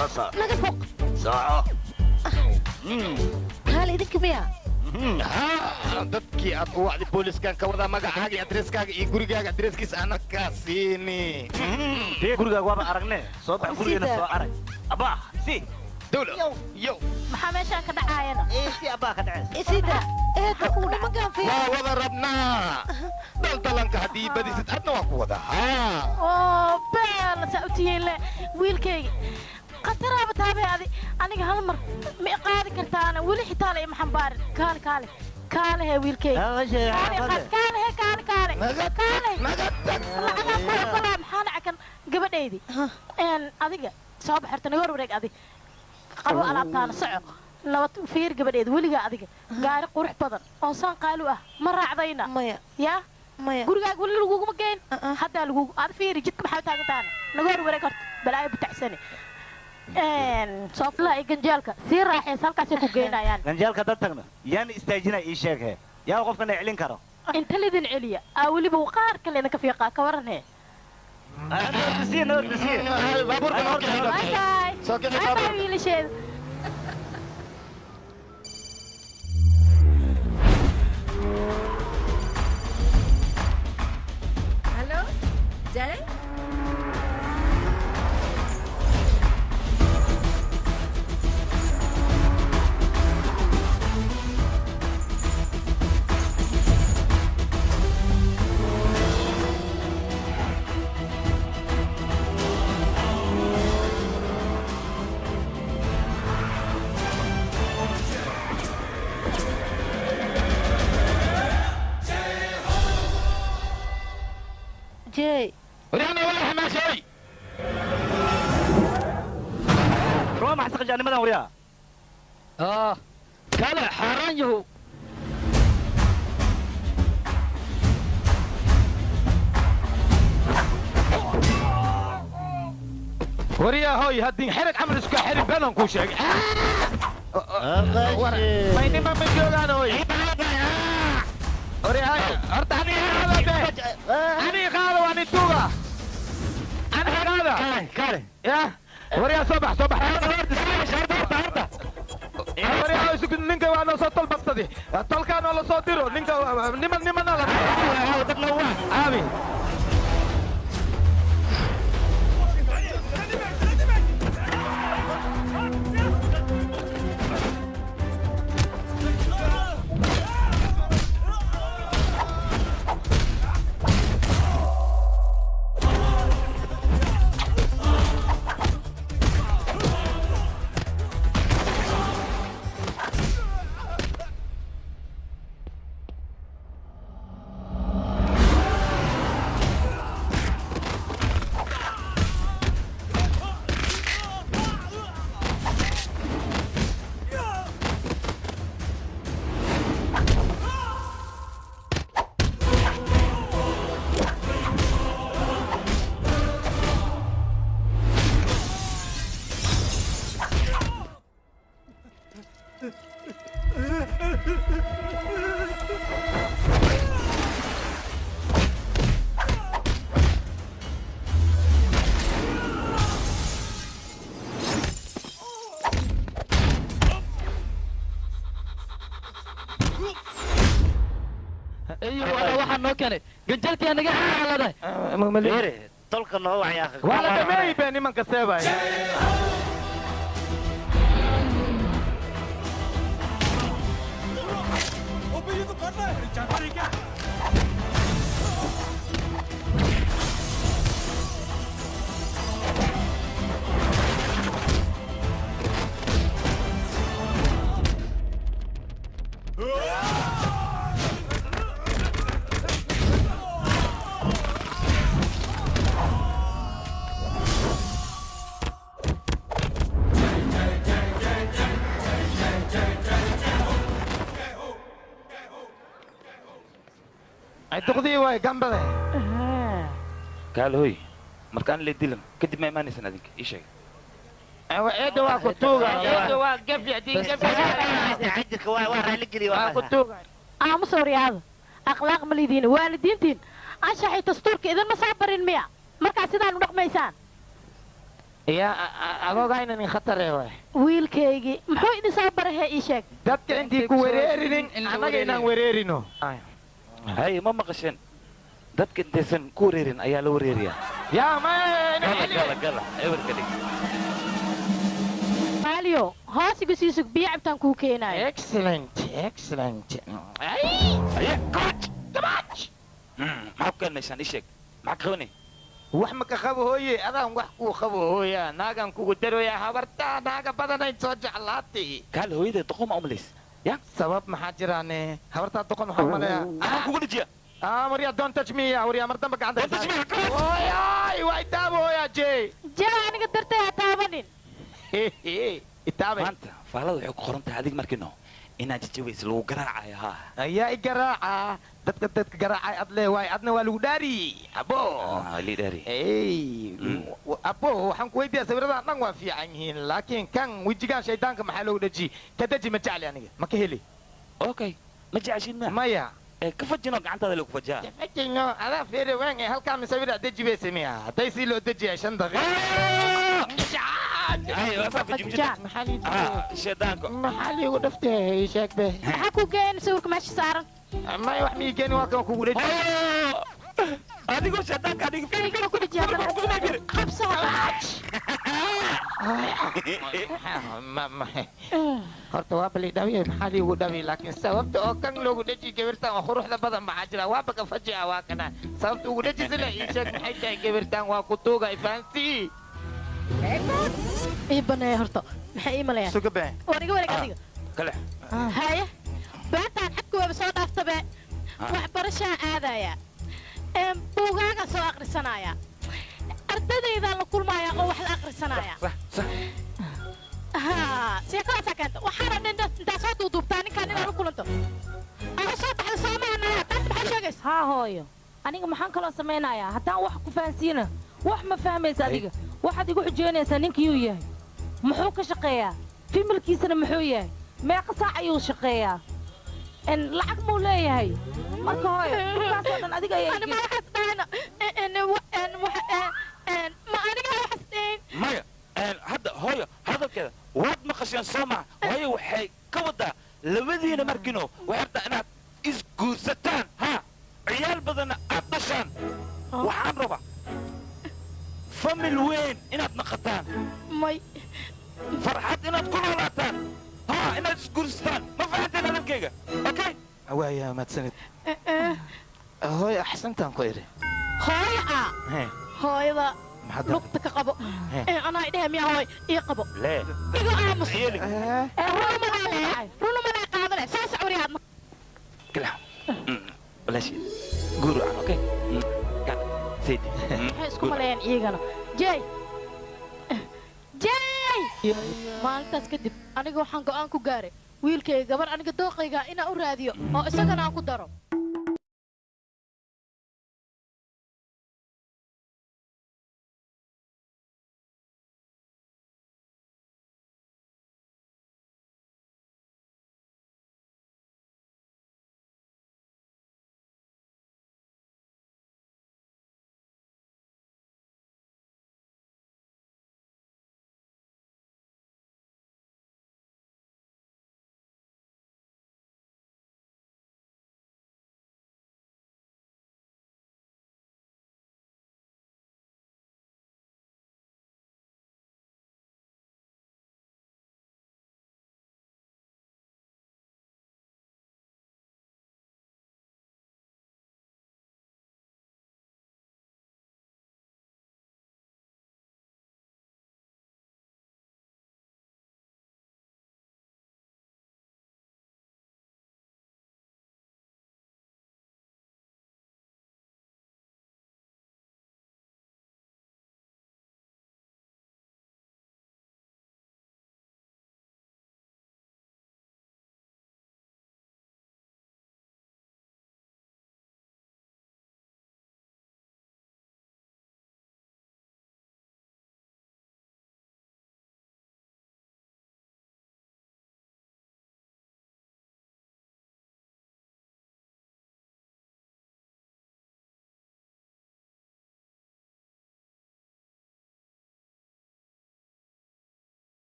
Soo soco. Naga foq. Soco. Kaale idinka miya? Dadkii aad u wacday booliskan ka wadaa magacaaga iyo adreskaaga iyo gurigaaga adreskiisa anakaa siini. Gurigaaga waaba aragne. Soo bax gurigeena soo arag. Abaa, si. Dawlo. Yow. Maxaa meeshaan ka dhacaayana? Si abaa ka dhacaysa. Sida eedo nimankaan fiir. Waa wada rabnaa. Daldalanka haddii badisid adna waa ku wadaa. Oo beel saa u tihiin le wiilkayga. Khataraaba taabay adi aniga hal mar ma qaadi kartaana weli xitaa la ima xambaarin. Kaale kaale. Kaale hee wiilkayga. Kaale hee kaale kaale. Kaale. Lacagaa ku ogolaa maxaa dhaca kan gabadhaydii. Adiga soo baxirta naga hor wareeg adi. Qabo alaabtaana soco. Nabad fiir gabadheeda weligaa adiga gaari qurux badan oo saan qaali ah ma raacdayna. Maya. Yaa? Maya. Gurigaaga weli laguguma geyn. Haddaa lagugu ad fiiri jidka maxaa u taagantaana naga hor wareeg horta balaayo butacsane. Sooflaha iyo ganjeelka sii raaxaysa halkaasay ku geynayaan. Ganjeelka dad tagno yaan istaajinaa ii sheeg hee. Yaa qofkana celin karo. Inta lidin celiya aa weliba qaar kale idinka fiiqaa ka waran hee. Bye bye. Bye bye wiilasheeda. Hello, Jay? Jay. Waryaana walahi ma shay. Roo ma xasqa jaanimadan waryaa. Kale xaaraan yahow. Waryaa hooy haddii xerag camal isku xirin badan ku sheegay. May nima ma joogaan hooy. Waryaa horta aniga qaada be. Aniga qaada waa nin tuuga. Aniga qaada. Kaale. Ya. Waryaa soo bax soo bax. Horta. Waryaa isku ninka waa noo soo tolbabsaday. Tolkaan oo la soo diro ninka niman nimana la. Aabi. Ganjeelkii naga xaalada. Tolka noo wacyaa. Waa la dhameeyay bee nimanka seebay. Duqdii waay gambade. Kaale hoy markaan la dilan kadib ma imaanaysan adinka ii sheeg. Eedda waa ku tuuga eedda waa gafi hadii gafi Cajirka waa raali geliyo waa ku tuuga. Aamus waryaada akhlaaq ma lidiin waalidiintiin anshaxay dastuurka idinma soo barin miya markaa sidaan u dhaqmaysaan. Yaa adoogayna nin khatar eh waay. Wiilkaygii muxuu idin soo baray hee ii sheeg. Dadka intii ku wereerinin annaga inaan wereerino. Hay ma maqasheen dadka intaysan ku wareerin ayaa la wareeriyaa. Yaa ma gala gala ebarka dhig. Maaliyo hoos igu sii sug biyo cabtaan kuu keenaayo. Excellent excellent. Aye coach coach. Maxaa ku keen meeshaan ii sheeg maxaa ka qabanay? Wax ma ka qabo hooye adaan wax kuu qabo hooya naagan kugu darooya habartaa naaga badanayd soo jeclaatay. Kaal hooyada doqon ma umalays ya sabab maxaa jiraane habartaa doqon maxaa umaleeyaa anaa kugu dhajiya. Waryaa don't touch me ya waryaa mar dambe gacanta don't touch me. Hooyaay waa itaabo hooya jey. Jey aniga dartay ha taabanin. Itaabay maanta faalada waxay ku qoran tahay adig markino inaad jajabaysa lagu garaacayo haa. Ayaa i garaaca dadka dadka garaacay ad lee waay adna waa lagu dhaariyey abo. Lii dhaari. Ey abo waxaan ku weydiiyaa sawiradan dhan waa fiican yihiin laakiin kan wejigaan shaydaanka maxaa loogu dhejiyey ka deji ma jecli aniga ma ka heli. Okay ma jeceshin ma maya ka fajino gacantaada lagu fajaa. Ka fajino adaa fiiri weyn halkaa misawira deji bay sameeyaa hadday si loo dejiyaa 5 daqiiqo. Maxaa liigu dhaftay sheeg be. Maxaa ku geyn sawirka meesha saaran? Maya wax mii geeni waa kan kugu dheji. Adigoo shaydaanka adiga fiiri ku dheji qabso. Horta waa bali dhawiye maxaa liigu dhawi laakiin sababta oo kan loogu dheji gabartan oo quruxda badan maxaa jira waaba ka fajica waa kana sababta ugu dheji sila ii sheeg maxay tahay gabartan waa ku tuuga ifahansii. Ii baneeya horta maxay ii maleeyaan? Suga bee. War iga wareeg adiga. Kale. Haye beentaan xadka waaba soo dhaaftabe waxbarashaan aadaya buugaagaan soo aqrisanaya ardadaydaan la kulmaaya oo wax la aqrisanaya. Haa sheekadaasaa keenta waxaana dhan intaa soo duuduubtaa ninkaan inaad la kulanto ama soo baxda soo maaha taas maxaa sheegaysa? Haa hooyo aniga maxaan kaloo samaynayaa haddaan wax ku fahansiina wax ma fahmaysa adiga waxaad igu xujeynaysaa ninkiyuu yahay muxuu ka shaqeeyaa fimilkiisana muxuu yahay meeqa saac ayuu shaqeeyaa lacag muu leeyahay marka hooyo dhulkaasoo dhan adiga ayaa ma waxaas dhahayna ma aniga waxaas dhahayn maya. Hadda hooyo hadalkeeda waad maqasheen soo maa hooyo waxay ka wadaa labadiina markino waxay rabtaa inaad isguursataan haa ciyaal badanna aad dhashaan waxaan rabaa famil weyn inaad naqataan may farxad inaad ku noolaataan haa inaad isguursataan ma fahanteen hadalkayga? Okay waaya mahadsanid hooyo axsantaan ku idhi. Hooyo a hooyada lugta ka qabo anaa idhaha miyaa hooy ii qabo iga aamus runa madaa qaadane soo socwariyaadna kala walaasheed guur wacan. Okay saydi maxay isku maleeyaan iyagana. Jey jey maalintaas kadib aniga waxaan go'aan ku gaaray wiilkayga gabar aniga dooqayga inaan u raadiyo oo isagana aan ku daro.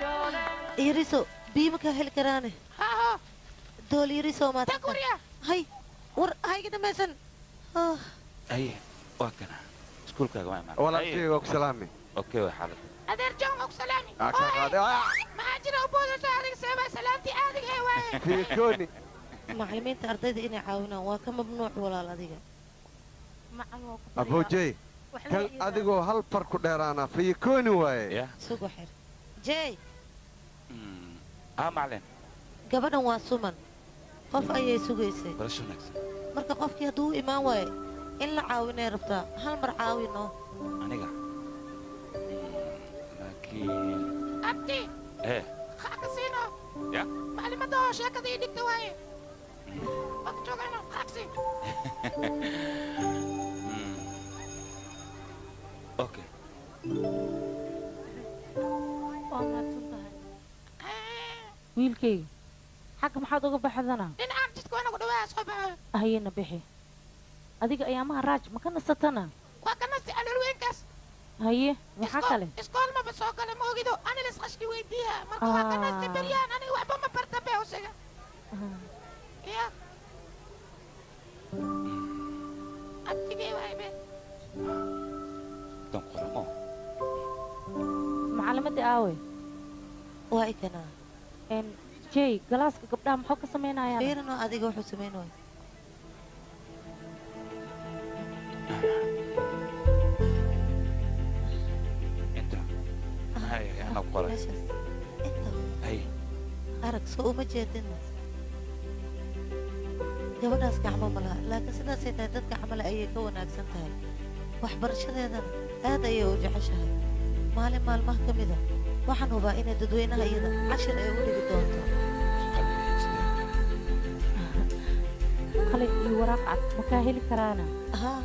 Yariso biyo ma kaa heli karaane dool yariso maad hay war hayga dhamaysan Ay, waa kana. Iskuulkaaga waa imaan. Walaalkay waa ku salaami. Okay, waa xaalad. Adeer John waa ku salaami. Maxaa jira u boodaysa adiga seebaa salaamtii caadiga ee waaye. Fiirkooni. Macallimiinta ardayda inay caawinaan waa ka mamnuuc walaal adiga. Abujay, kan adigoo hal far ku dheeraana fiirkooni waaye. Sugo xir. Jay. Ah, macallin. Gabadhan waa suman. Qof ayay sugaysay. Barasho wanaagsan. Marka qofkii hadduu u imaan waayo in la caawinay rabtaa hal mar caawino. Aniga. Laakiin abti. Xaqsiino. Ya. Macallimada oo sheekada ii dhigta waaye. Waa ku joogayno xaqsi. Okay. Waa mahadsan tahay. Wiilkayga xagga maxaad uga baxdana? Dhinacaan jidka waa nagu dhawaa soo baxo. Hayena bixi. Adiga ayaamaha raaj ma ka nasatana? Waa ka nasti caloolweynkaas. Haye, maxaa kale? Iskool maba soo gala ma ogido ani las qashki weydiiya marka waa ka nasti beryaan aniga waxba ma barta bee usiga. Ya. Abtigee waay be. Dan qoramo. Macallimadii aawe? Waa ikanaa. Jay, galaaska gabdhaha muxuu ka samaynayaa? Fiirino adiga wuxuu samaynayaa. Inta. Hay, ana qoray. Inta. Hay. Arag soo uma jeedin. Gabadhaas gacmo ma laha, laakiin sidaasay tahay dadka camal ayay ka wanaagsan tahay. Waxbarashadeedana aad ayay u jeceshahay. Maalin maalmaha ka mid ah waxaan hubaa inay dadweynaha iyada cashir ay u dhigi doonto. Qalin iyo waraaq cad ma kaa heli karaana? Haa,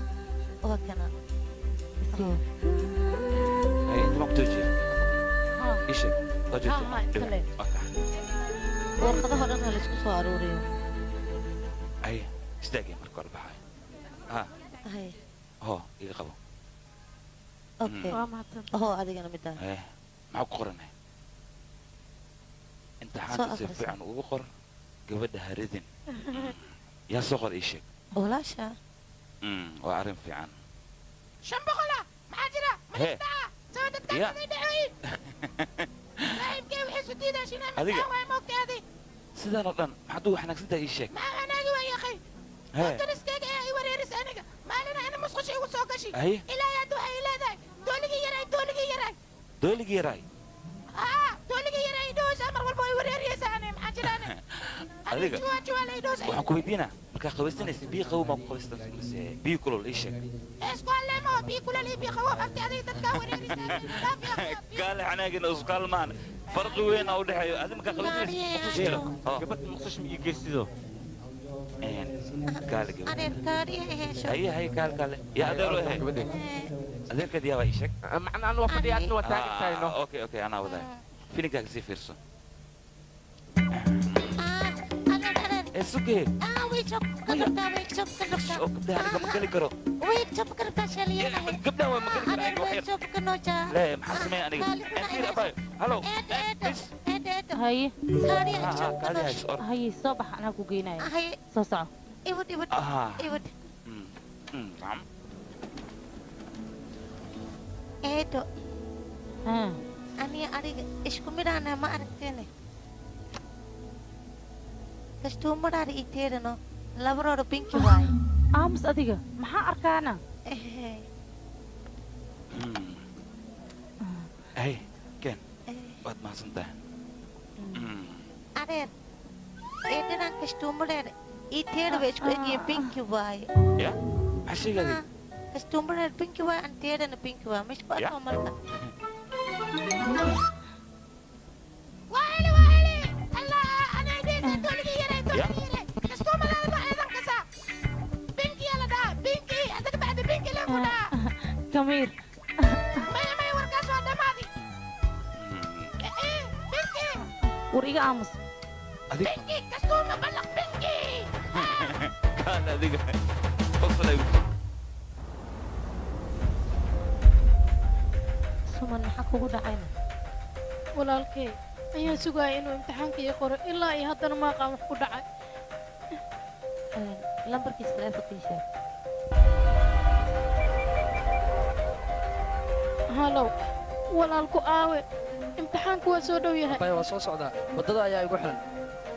waa kana. Hay, inta ma ku joojiya? Ii sheeg, waa joojiya. Haa, iska le. Warqadaha dhan ha la isku soo aruuriyo. Hay, istaagay marka hore baxay. Haa. Hay. Hoo, iga qabo. Okay. Waa mahadsan. Hoo, adigana midaan. Maxaa ku qoranay? Imtixaanka si fiican ugu qor gabadha haridin. Yaa soo qor ii sheeg. Walaasha. Waa arrin fiican. 500 maxaa jira? Ma dhacaa? Soo dadka ay dhacay. Saaxiibkay waxay isu diidaa shinaa Adiga. waay moogtaadi. Sidaan oo dhan maxaad ugu xanaagsan tahay ii sheeg. Maxaa anaagi waa yaqay. Dariskayga ayaa i wareerisay aniga. Maalina ana musqusha igu soo gashi. Haye. Ilaa hadda waxay leedahay dooligii yaray dooligii yaray. Dooligii yaray. Haa, dooligii yaray dhoosa mar walba way wareeriyaysaa ani maxaa jira ani. Adiga. Juwa juwa lay dhoosa. Waxaan ku weydiinaa markaa qabaysanaysa biyo qabow maa ku qabaysatan mise biyo kulul ii sheeg. Isku alleemo biyo kulul iyo biyo qabow abti adiga dadkaa wareerisaa. Kaale xanaagina isku kaalmaan. Farqi weyn aa u dhexeeyo adiga markaa qabaysanaysa. Gabadha muqdisho ma ii geysido. Kaale gabadha. Adeer kaadhiya hesho. Haye haye kaale kaale. Yaa adeer u ahay. Adeerkeed yaa baa ii sheeg. Macnaa anu waa fadhiya adna waa taagan tahay no. Okay okay anaa wadaay. Filinkaaga sii fiirso. Adeer adeer. Ee sugee. Wiil ka rabtaa wiil ka rabtaa. Oo gabdhaha aniga ma geli karo. Wiil ka rabtaa shaliyanahay. Gabdhaha waa ma geli karo Adeer aniga wax wiil yar. ka noojaa. Lee maxaa sameeya aniga? Fiir abaayo. Halo. Eedo eedo eedo eedo. Haye. Kaadhiya Haa kaadi hayso or. Haye, soo bax anaa ku geynaya. Haye. Soo soco. Iwad iwad. Iwad. Nacam. Eedo. Haa. Aniga adiga isku midhaana ma aragteene. Kastuumadaada ii teedhano labadoora binki waaye. Aamus adiga maxaa arkaana? Hay, keen. Waad mahadsan tahay. Adeer, eedadan kastuumadeeda ii teedha bay isku egyihiin binki waaye. Ya? Maxaa sheegay adiga? Kastuumadeeda binki waaye an teedhana binki waaye ma isku arko marka. Waa heli. Allah ana idin dooligii yaray dooligii yaray. Kastuumadaada ma eedan kasa. Binki la dhahaa binki adiga bacdi binki la ku dhahaa. Kamiir. Maya maya warkaas waa dhammaadi. Binki. War iga aamus. Binki kastuuma ballaq binki. Kaale adiga. Qosol ay Suman maxaa kugu dhacayna? Walaalkay ayaan sugaaya inuu imtixaanka ii qoro ilaa iyo haddana ma aqaan wax ku dhacay. Lambarkiisa taleefonka ii sheeg. Halow walaalku aawe, imtixaanku waa soo dhow yahay. Bay waa soo socdaa, waddada ayaa igu xiran.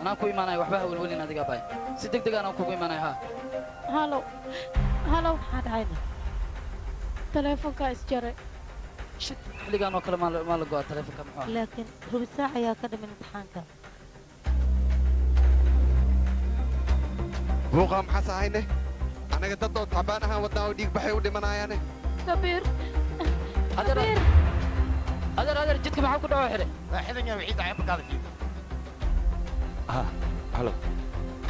Anaan ku imaanaya, waxba ha welwelin adiga bay. Si degdeg anaan kugu imaanaya haa. Halow halow, maxaa dhacayna? Taleefonkaa isjaray. Shit, xilligaan oo kale maa la go'aa taleefonka muxuu ahaa? Laakiin rubi saac ayaa ka dhiman imtixaanka. Buuqaa maxaas ahayne? Anaga dad oo tacbaan ahaan wadnaa oo dhiig baxay u dhimanayaane. Kabiir. Adeer adeer adeer, jidka maxaa ku dhaco xidhay? Waa xidan yahay wixii dhacay markaada jiida. Ha, halo.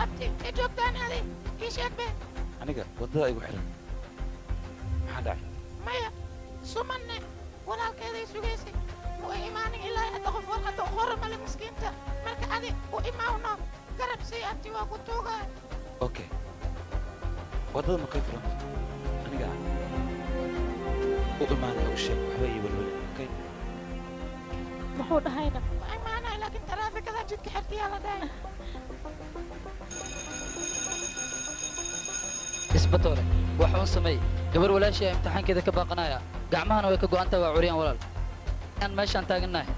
Abti, intee joogtaan adi? Ii sheeg be. Aniga waddada igu xiran. Maxaa dhacay? Maya, sumanne walaalkeeday sugaysay. Ma imaanin ilaa hadda qof warqadda u qora male miskiinta. Marka adi u imaawno garab sii abti, waa ku tuugaa. Okay, waddada ma kay furan? Aniga u imaanaya, u sheeg waxba ii welwelin. Okay. Muxuu dhahayna? Waa imaanaya laakiin taraafikada jidka xirtiyaa la dhahay. Isbatoore, wax uun sameey. Gabar walaashii ayaa imtixaankeeda ka baaqanaya. Gacmahana way ka go'an tahay, waa curyaan walaal. Aan meeshaan taagannahay.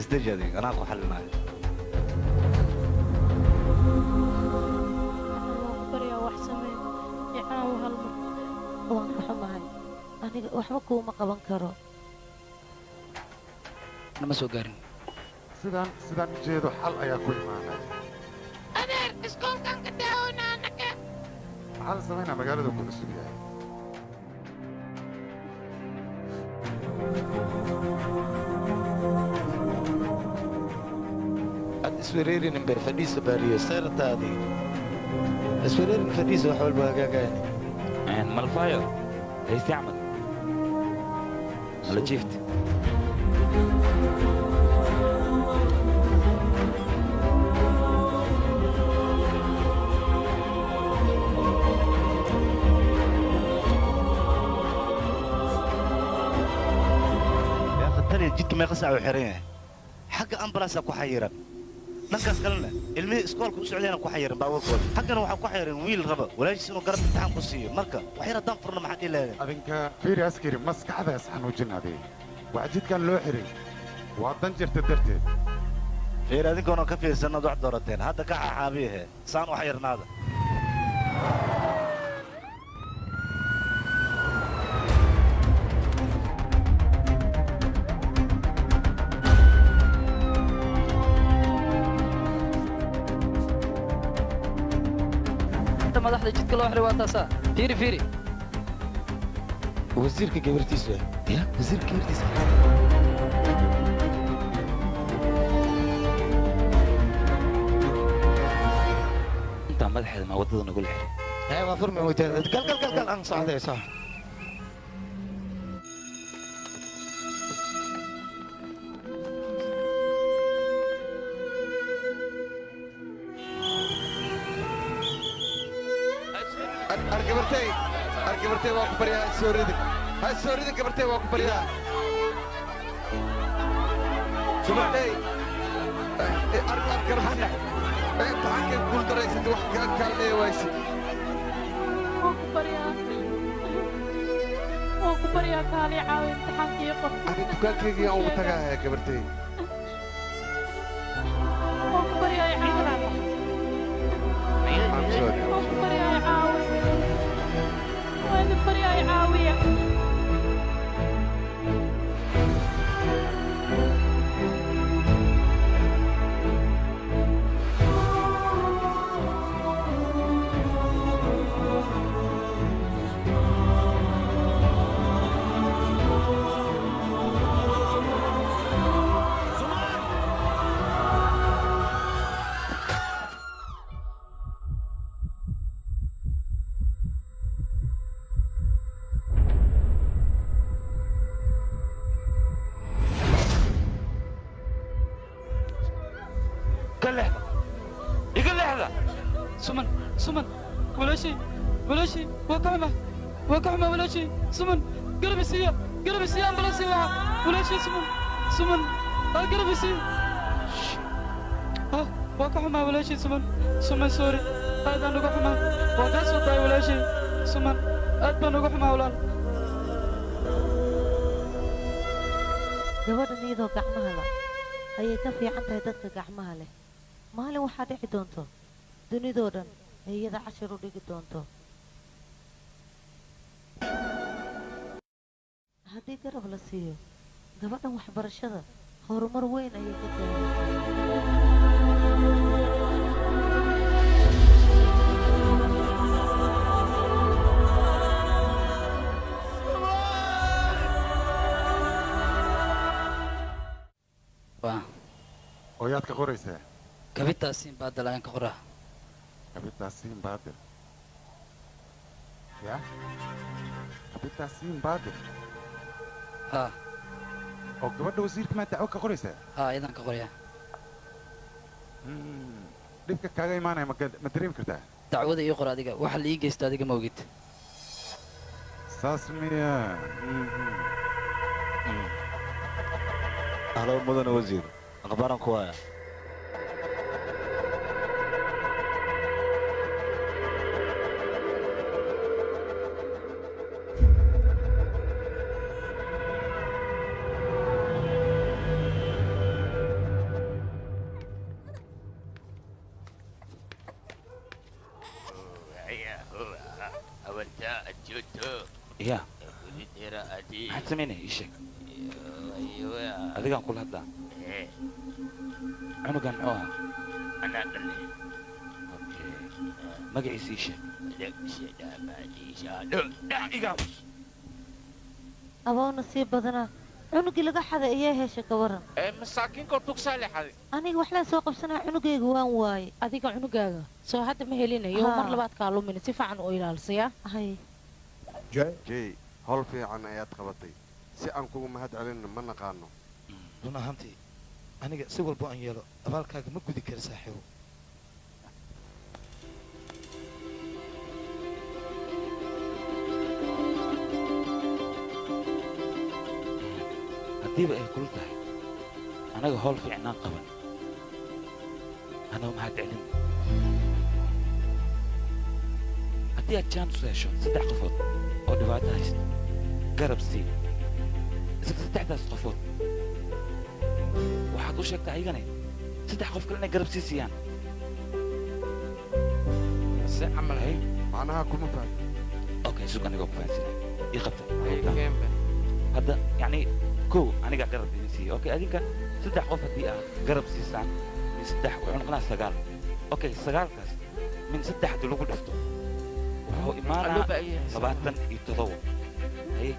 Isdeji adiga, anaa ku xallinaayo. Waan ku baryaa wax samee. I caawi hal mar. Waan ka xumahay, aniga waxba kuuma qaban karo. Nama soo gaarin. Sidaan u jeedo xal ayaa ku imaanaya. Adeer, iskoolkan ka daawona anaka. Maxaa la samaynaa? Magaalada ku cusub yahay. Ad iswereerinin bay fadhiisa baariyo seerataadii. Iswereerin fadhiisa, wax walba hagaagayani. Malfayo hayste camal mala jiifti. Yaa khatariya, jidka meeqa saac uu xiran yahay? Xagga ambalaasaa ku xayiran, dhankaas kalena ilmihii iskoolka u socdayna ku xayiran baabuurkooda, xaggana waxaa ku xayiran wiil raba walaashiis inuu garab imtixaan ku siiyo. Marka wax yar haddaan furno maxaa dhihi lahaydeen? Adinka fiiri askari, maskaxda is xanuujin adii. Wax jidkan loo xiray waa dan jirta darteed. Fiir, adinkoona ka fiirsanaad wax doorateen hadda ka xaxaabiyahe saan u xayirnaada. Inta madaxda jidka loo xiray waa taasaa. Fiiri fiiri. Wasiirka gabartiisa ya, wasiirka gabartiisa. Intaa madaxeeda maa waddada nagula xiray? Hee, waa furmi weyteen. Gal gal gal gal, aan socday sax. Ar gabartay, ar gabartay, waa ku baryaa, ha soo ridin, ha soo ridin gabartay, waa ku baryaa gabartay. Ar ar gabartay, imtixaankay guul daraysatay, wax kaa kaalmeeya waysid. Waan ku baryaa. Waan ku baryaa kaali caawi imtixaanka ii qor. Ani dukaankayga yaan ugu tagaaya gabartay. Waan ku baryaa i caawi. I'm sorry. Waan ku baryaa i caawi. Waan idin baryaa i caawiya. Ka leexda, iga leexda. Suman, suman, walaashay, walaashay, waa ka xumaa, waa ka xumaa walaashay. Suman, garab isiiya, garab isiiya, ambalaas waca. Walaashay suman, suman. Garab isii. Waa ka xumaa walaashay Suman. Suman sorry. Aad aan uga xumaa. Waa kaa soo daay walaashay. Suman, aad baan uga xumaa walaal. Gabadhan iyadoo gacmaha la ayay ka fiican tahay dadka gacmaha leh. Maalin waxaa dhici doonto dunidoo dhan ay iyada cashir u dhigi doonto. Haddii garab la siiyo gabadhan waxbarashada horumar weyn ayay ka gaaraysaa. Oo yaad ka qoraysaa? Kabitaasiin baadal ayaan ka qoraa. Kabitaasiin baadil. Ya? Kabitaasiin baadil. Haa. Oo gabadha wasiirka maa dacwo ka qoraysaa? Haa, iyadaan ka qorayaa. Dhibka kaaga imaanaya ma dareemi kartaa? Dacwada ii qor adiga, waxa la ii geysta adiga ma ogid. Saas miya? Ahlan mudane wasiir, akhbaaran ku haya. Ya maxaad samaynaya ii sheeg. Adigaan kula hadlaa. Cunugan muxuu ahaa? Okay. Magaciisa ii sheeg. Aboona sii badanaa cunugii laga xaday ayaa hesha ka waran. Masaakiinka tugsaa la xaday. Aniga wax laan soo qabsanaa cunugayga waan waayay. Adiga cunugaaga soo hadda ma helinayo mar labaad kaa lumin si fiican u ilaalsayaa. Hay. Jay, howl fiican ayaad qabatay. Si aan kugu mahad celinno ma naqaano. Run ahaantii aniga si walba aan yeelo abaalkaaga ma gudi karo saaxiibo. Haddiiba ay kula tahay anaga howl fiicnaan qaban anoo mahad celin. Haddii aad jaanis hesho 3 qofood oo dhibaato haysta garab sii. Isla 3daas qofood waxaad u sheegtaa ayagana 3 qof kale inay garab sii siiyaan. Si camal hay macnaha kuma fahmin. Okay, sug anigoo ku fahansinay. Ii qabta. Hadda yacni kow anigaa garab idin siiyey. Okay, adinka 3 qof haddii aad garab siisaan min 3 wuxuu noqonaa 9. Okay, 9kaas min 3 haddii lagu dhifto wuxuu imaanaa 27. Haye,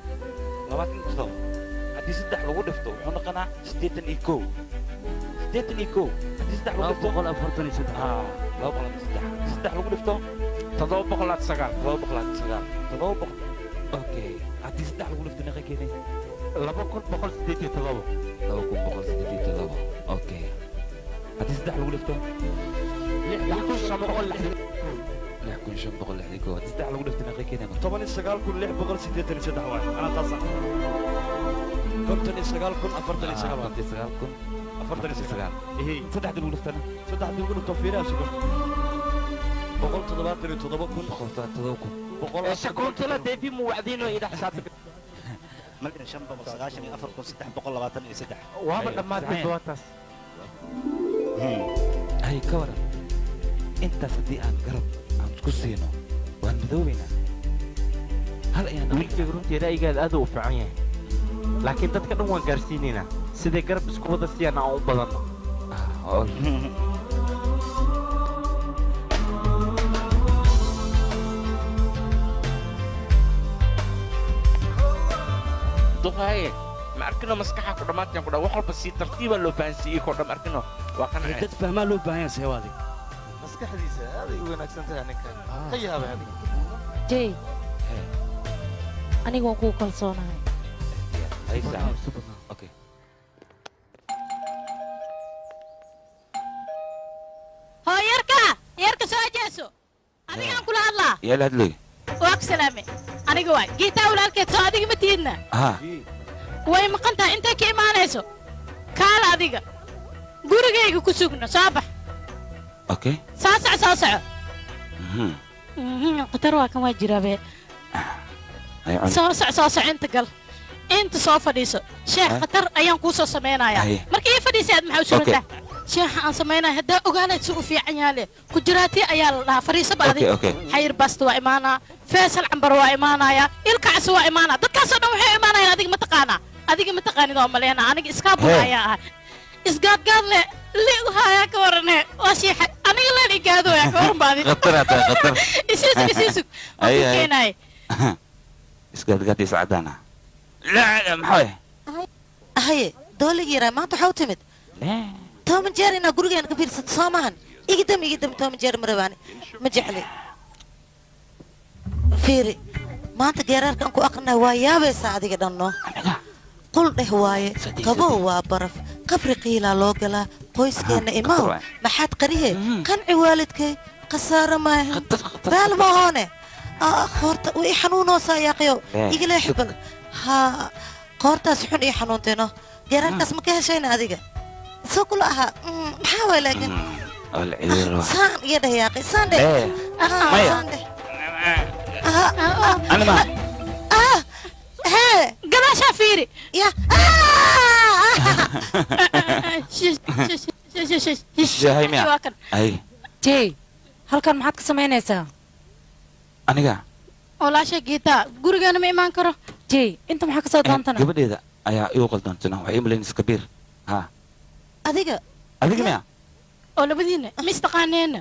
27 haddii 3 lagu dhifto wuxuu noqonaa 81. 81 haddii 3 lagu dhifto 243. Haa, 243 haddii 3 lagu dhifto 709. 709. 700. Okay, haddii 3 lagu dhifto meeqa keenay? 2187. 2187. Okay, haddii 3 lagu dhifto 6561. 6561. Haddii 3 lagu dhifto meeqa keenay? 19683 waay. Anaa taas ah. 59049 59049. Ehe. 3 lagu dhiftana? 3 lagu dhifto fiiraha sugan. 177,000. 177,000. Shakuntala deebi muwacdiino ila xisaabta. 1,594,323. Waaba dhammaatay doontaas. Hay ka waran intaas haddii aan garab aan isku siino waan midoobaynaa. Hal ayaan Wiilkayga runtii ra'yigaada aad u fiican yahay. Laakiin dadka dhan waan gaarsiinaynaa siday garab isku wada siiyaan aan u badanno. Duqaaye ma arkino maskaxa ku dhammaanteen ku dhan wax walba si tartiiba loo fahansiiyey koo dhan arkino waa qancay. Dad fahmaa loo baahan yahay seewaadi. Maskaxdiisa aad ay u wanaagsan tahay ninkan. Ka yaabay adiga. Jay, aniga waan kugu kalsoonahay. Hay saaxiib. Okay. Hoo yarka, yarka soo jeeso. Adigaan kula hadlaa. Yaa la hadlay. Waa ku salaamay. Aniga waay. Geetaa walaalkeed soo adiga ma tiidna. Haa. Way maqan tahay intay ka imaanayso. Kaala adiga. Gurigayga ku sugna soo bax. Okay. Soo soco soo soco. Qatar waa kan waa jiraabe. Soo soco soo soco inta gal. Inta soo fadhiiso. Sheekh qatar ayaan kuu soo samaynayaa. Marka ii fadhiisay aad maxaa u surantaa? Sheekha aan samaynaya haddaa ogaanayd si u fiican yaale. Kujiraati ayaa la dhahaa fadhiiso ba adiga. Xayir basta waa imaanaa. Faysal cambar waa imaanayaa. Ilkacsi waa imaanaa. Dadkaasoo dhan waxay imaanayaan adiga ma taqaanaa. Adiga ma taqaanid oo maleynaa. Aniga iskaabula ayaa ahay. Isgaadgaad le liigu haayaa ka warane. Waa shiixa. Aniga leen igaadooyaa ka waran ba adiga. Khatar aad tahay khatar. Isiisug isiisug. Waan ku keenaay. Isgaadgaad is cadaana. La maxay? Haye, dooligii yaraa maanta waxaa u timid. Tom Jerry na gurigeena ka fiirsato soo maahan. Igidam igidam Tom Jerry ma rabaani. Ma jecli. Fiiri, maanta geeraarkan ku aqrinay waa yaabaysaa adiga dhanno. Qul dheh waaye, qabow waa baraf, qabri qiilaa loo galaa, qoyskeena imaw, maxaad qarihe, qanci waalidkay, khasaaro maahan, baal mahoone. Qoorta way i xanuunoosaa yaaqayow, igala xibal. Haa, qoortaas xun ii xanuuntayno. Geeraarkaas ma ka heshayna adiga? Soo kula ahaa, maxaa waay laakiin? Saan iga dheh yaaqay, saan dheh. Saan dheh. Hee, gadaashaa fiiri. Ya. Jey, halkan maxaad ka samaynaysaa? Aniga. Walaasha Geeta, gurigeena ma imaan karo. Jey, inta maxaa ka soo doontana? Gabadheeda ayaa igu qaldoontana, waxay ii malaynaysaa kabiir. Haa. Adiga. Adiga miya? Oo labadiina ma istaqaaneena.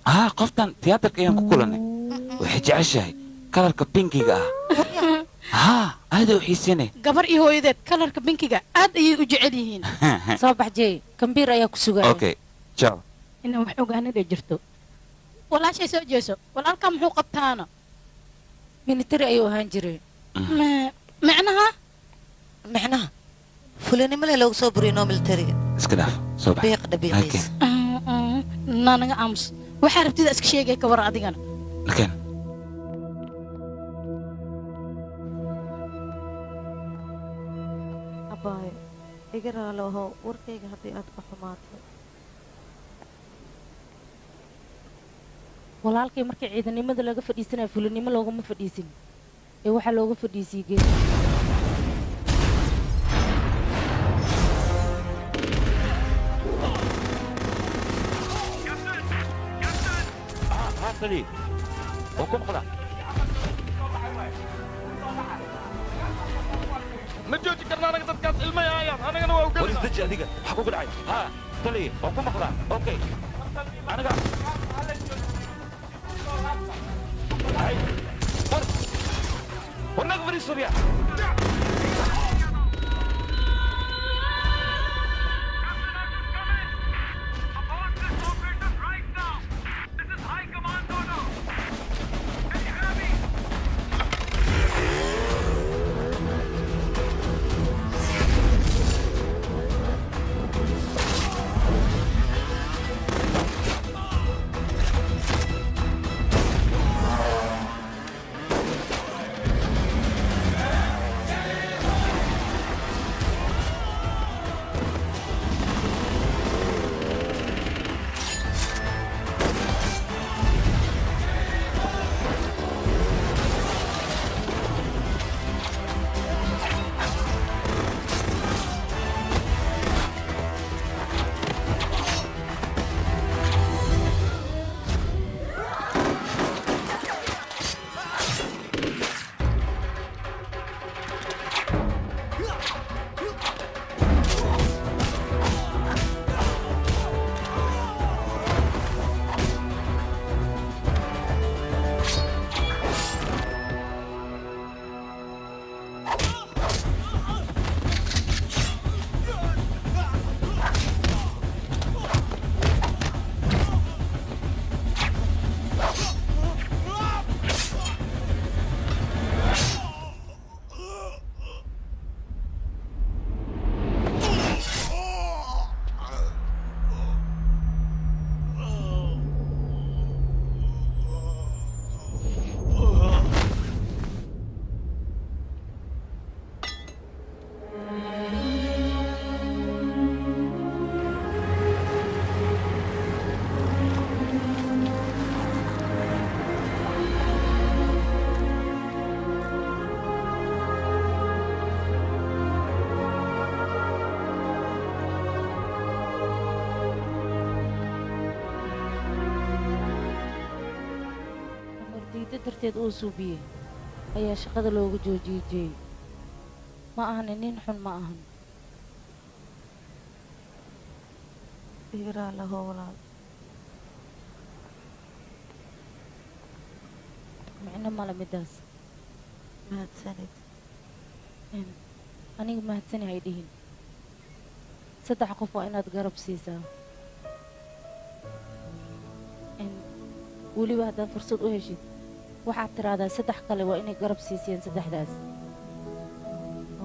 Haa, qoftan tiyaatarka ayaan ku kulannay. Waxay jeceshahay kalarka pinkiga ah. Haa, aad u xiisinay. Gabar iyo hooyadeed kalarka pinkiga aad ayay u jecel yihiin. Soo bax Jey, kambiir ayaa ku sugaya. Okay, ciao. Inaan wax ogaanada jirto. Walaashay soo jeeso. Walaalka muxuu qabtaana? Military ayuu ahaan jiray. Macnaha? Macnaha? Fulinimo leh loogu soo buriyo noo militariga. Iska dhaaf, soo bax. Biiq dhabiiqiis. Naanaga aamus. Waxaa rabtida iska sheegay ka war adigana. Nakeen. Abaayo, iga raali ahow warkayga haddii aad ka xumaato. Walaalkay markii ciidanimada laga fadhiisanayo fulinimo looguma fadhiisin ee waxaa looga fadhiisiyey geed. Ma jooji karna anaga dadkaas ilmay aayaan anagana waa ugalina. War isdeji adiga, maxaa kugu dhacay? Haa, taliya, waan ku maqlaa. Okay. Aniga. War. War naga fadhiiso riyaa. liida darteed uu suubiyey ayaa shaqada loogu joojiyey Jay. Ma ahan nin xun, ma ahan. Igra laho walaal. Micno male midaas. Mahadsanid. Aniga mahadsani hay dhihin. 3 qof waa inaad garab siisaa. Weliba haddaad fursad u heshid waxaad tiraahdaa 3 kale waa inay garab siisiyeen 3daas.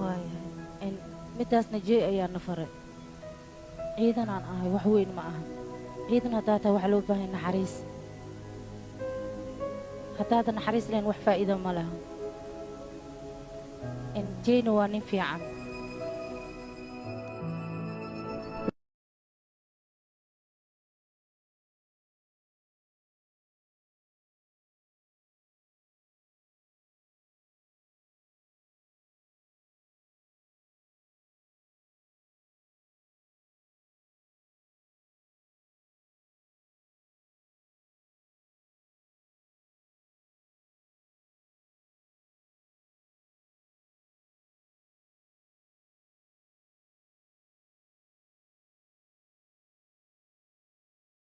Waayahay. Midaasna Jay ayaa na faray. Ciidan aan ahay wax weyn ma ahan. Ciidan haddaa tahay waxaa loo baahan naxariis. Haddaadan naxariis lahayn wax faa'iido ma laha. Jayna waa nin fiican.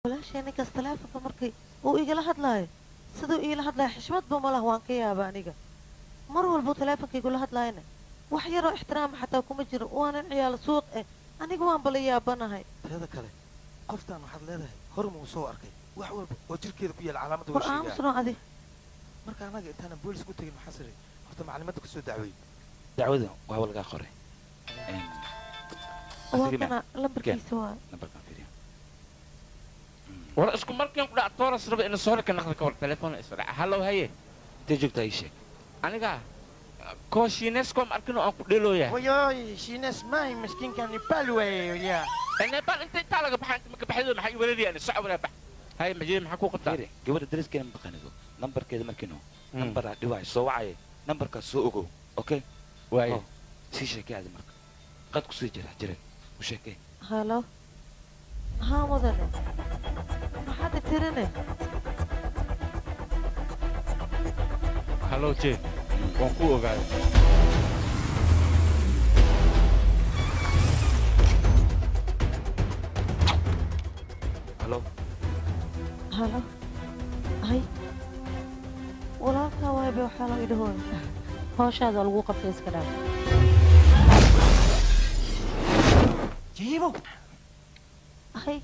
Walaashay ninkaas taleefonka markii uu igala hadlaayo siduu iila hadlaayo xishmadba ma lah, waan ka yaaba aniga. Mar walbuu taleefonka igula hadlaayana wax yaroo ixtiraama xataa kuma jiro, waanan ciyaal suuq eh, aniga waan bala yaabanahay. Teeda kale qoftaan waxaad leedahay horma uu soo arkay wax walba oo jirkeeda ku yaal calaamadda war aamusno adi. Marka anaga intaanan boolis ku tegin maxaa siray horta maclimadda kusoo dacweeyey. Dacwada waa lagaa qoray. Waa kana lambarkiisa waa. Lambarkaan fiiriya. War isku markiin ku dhac tooras raba inuu soo ka naqdo ka telefoon isra. Hallo haye. Intee joogtaa ii sheeg. Aniga kooshiinesko ma arkin oo aan ku dheelooyaa. Wayoy, shiines maahi miskiinka Nepal weeye yaa. Nepal inta intaa laga baxaa inta ma ka baxdo maxay weerarayaan soco wala bax. Haye majid maxaa ku qabtaa? Fiiri, gabadha dariskeena ma taqaanido. Nambarkeeda markiino. Nambaraa dhiwaay soo wacaya. Nambarkaas soo ogow. Okay? Waaye. Sii sheekay aadi marka. Qad ku sii jira jiran. U sheekay. Halo. Haa mudane. Maxaad i tirine? Hallo Jay. Waan ku ogaaday. Hallo. Halo. Hay. Walaalkaa waay bay waxaa loo idhahooy. Hawshaada lagu qabtay iska dhaaf. Jiibow. Hay.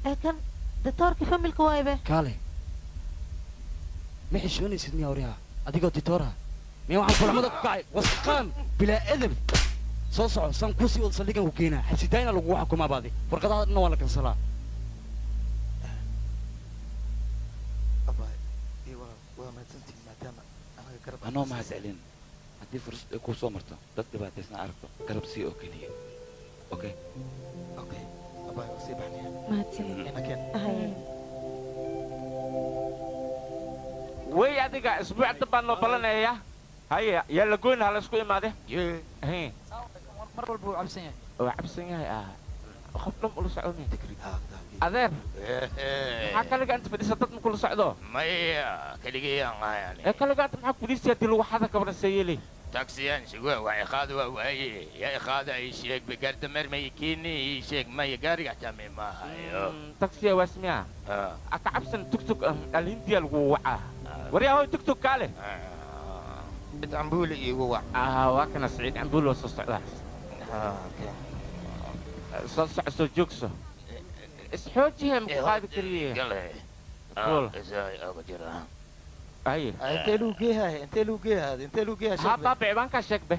Ee kan ditoorka familka waay be. Kaale. Ma xishoonaysid miyaa waryaha? Adigoo ditoora. Miyaa waxaan kulamada ku kacay wasaqaan bilaa edeb. Soo soco saan kuu sii wada saldhigan ku keenaa. Xabsidaayna lagugu xukumaa baadi. Warqadaha dhanna waa la kansalaa. Abaay, ii walaal waa mahadsantihiin maadaama anaga garab Anoo mahad celin. Haddii fursad ay kuu soo marto dad dhibaataysan aragto garab sii oo keliya. Okay? Okay. Abaay waa sii baxnaya. Mahadsanid. Ina keen. Haye. Way adiga isbuuc dambaan noo balanayaa. Haye yaa la goyn ha la isku imaade. Hee. Mar walba wuu cabsan yahay. Waa cabsan yahay ah. Qof dhan ula soconaya. Adeer. Maxaa kaliga inta fadhisa dad ma kula socdo? Maya, keligay aan ahay ani. Ee kaliga inta maxaa fadhiisaya dil waxada ka badan seeyeley. Taksiyaan sugo waa iqaad waa waaye. Yaa iqaada ay sheeg begarda marmay kiini ii sheeg maya gaariga xataa may ma hayo. Taksiya waa ismiya. Aka cabsan tugtug alhindiya lagu wacaa. Waryaa hoy tugtug kaale. Mid cambuule iigu wac. Waa kana Saciid cambuule oo soo socdaa. Soo soco soo joogso. Isxoojihe ma ku qaadi kariye. Gale. Fuul. Haye. Intee lagu geeyahay? Intee lagu geeyahay? Intee lagu geeyahay? Haa baaba ciwaankaa sheeg be.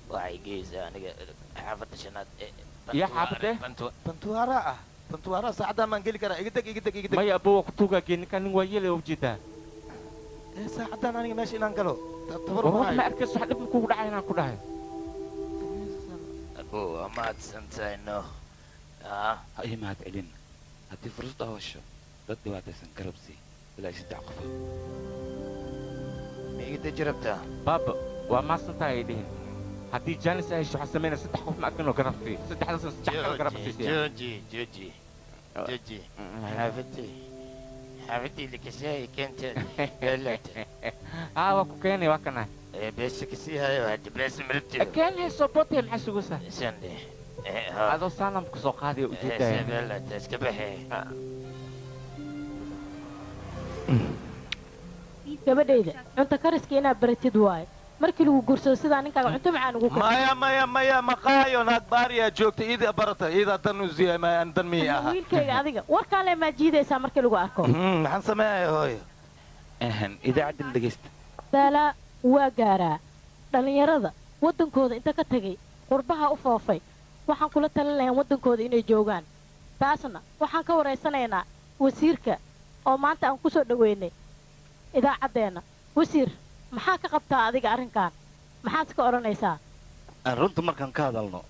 Waxay geysaa aniga xaafadda shanaad ee Yaa xaafadee? Bantuara ah. Bantuara saacadaan baan geli karaa. Iga deg iga deg iga deg. Maya abuu waa ku tuugaa gee ninkaan nin waa yeelay ujeedaa. Ee saacadaan aniga meesha inaan galo. Tabar War ma wax ma hayo. arkayso wax dhib ma kugu dhacay inaan ku dhahay. Abuu waa mahadsantahay no. Ha ii mahad celin. Haddii fursad aa hesho dad dhibaataysan garab sii ilaa 3 qofood. Ma iga deji rabtaa? Baaba waa mahadsantahay ay dhihin. Haddii jaanis ay hesho waxaa sameynaya 3 qof ma arkin oo garab sii. 3daasna 3 kale garab siisaya. Jooji, jooji. Jooji. Xaafadii. Xaafadii likashahay keenta beelata. Haa waa ku keenay waa kana. Beesha kasii hayo hadda beesha malabteeda. Keen hayso bote maxaa sugaysaa? Sande. Adoo saalam ku soo qaadaya ujeedaya. Beelata iska baxee. Gabadhayda cunto kariska inaad baratid waaye markii lagu guursado sidaa ninkaaga cunto macaan ugu kariyo. Maya maya maya maqaayo naag baariyaa joogta iida barata iida dan u siiyay maya aan dan miyay aha. Wiilkayga adiga warkaan le maa jiidaysaa markii lagu arko. Maxaan sameeyaa hooyo? Idaacadda dhegeysta. Daalaa waa gaaraa dhallinyarada waddankooda inta ka tagay qurbaha u foofay waxaan kula talin lahayn waddankooda inay joogaan taasna waxaan ka waraysanaynaa wasiirka oo maanta aan ku soo dhaweynay idaacaddeenna. Wasiir maxaa ka qabtaa adiga arrinkan maxaad ka odhanaysaa? Aan runta markaan ka hadalno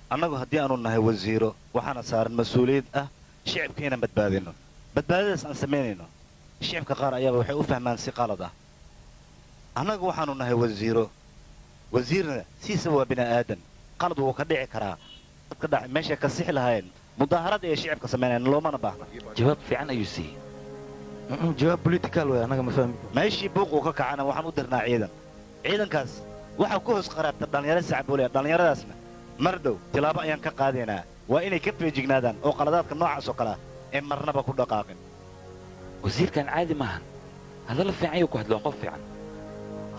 annagu haddii aanu nahay wasiiro waxaana saaran mas-uuliyad ah shicibka inaan badbaadino badbaadadaas aan samaynayno shicibka qaar ayaaba waxay u fahmaan si qalad ah annagu waxaanu nahay wasiiro wasiirna siisaba waa bini'aadan qalad wuu ka dhici karaa dadka dhacay meeshay ka sixi lahaayeen mudaaharad ay shicibka samaynayaan loomana baahna. Jawaab fiican ayuu siiyey. Jawaab political way anaga ma fahmi. Meeshii buuquu ka kacana waxaan u dirnaa ciidan ciidankaas waxaa ku hoos qaraabta dhallinyaro sacboolaya dhallinyaradaasna mar dhow tilaabo ayaan ka qaadaynaa waa inay ka feejignaadaan oo qaladaadka noocaas oo kale ah ee marnaba ku dhaqaaqin. Wasiirkan caadi maahan hadalla fiican ayuu ku hadlo qof fiican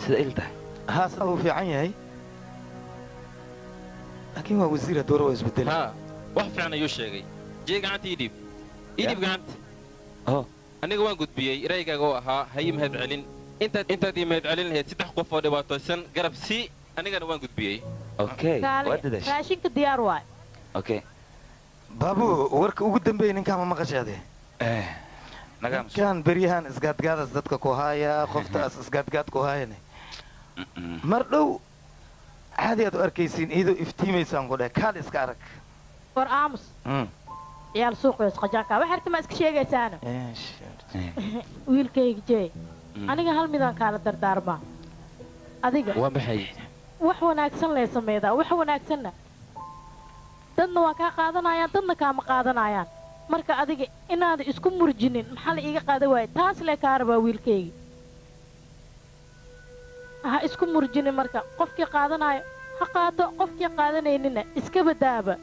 sida il tahay. Haa sida uu fiican yahay laakiin waa wasiir haddii hore waa isbedelay. Haa wax fiican ayuu sheegay jee gacanta ii dhiib ii dhiib gacanta. Aniga waan gudbiyey raygaaga oo ahaa ha ii mahad celin intaad ii mahad celin lahayd 3 qof oo dhibaataysan garab sii anigana waan gudbiyey. Okay waa dadaashay. Raashinka diyaar waay. Okay baabu warka ugu dambeeyay ninkaan ma maqashaade? Ninkaan beryahan isgaadgaadaas dadka ku haaya qoftaas isgaadgaad ku haayane mar dhow caadi aad u arkaysiin iyadoo iftiimaysaan ku dheh kaal iska arag. War aamus ciyaal suuqees qajaanka wax arta ma iska sheegaysaana. Wiilkayga jee aniga hal midaan kaala dardaarmaa adiga waa maxay wax wanaagsan lee sameedaa wax wanaagsanna dadna waa kaa qaadanayaan dadna kaama qaadanayaan marka adiga inaad isku murjinin maxaa la iiga qaadan waayay taas lee kaa rabaa wiilkayga ha isku murjinin marka qofkii qaadanayo ha qaado qofkii qaadanaynina iska badaaba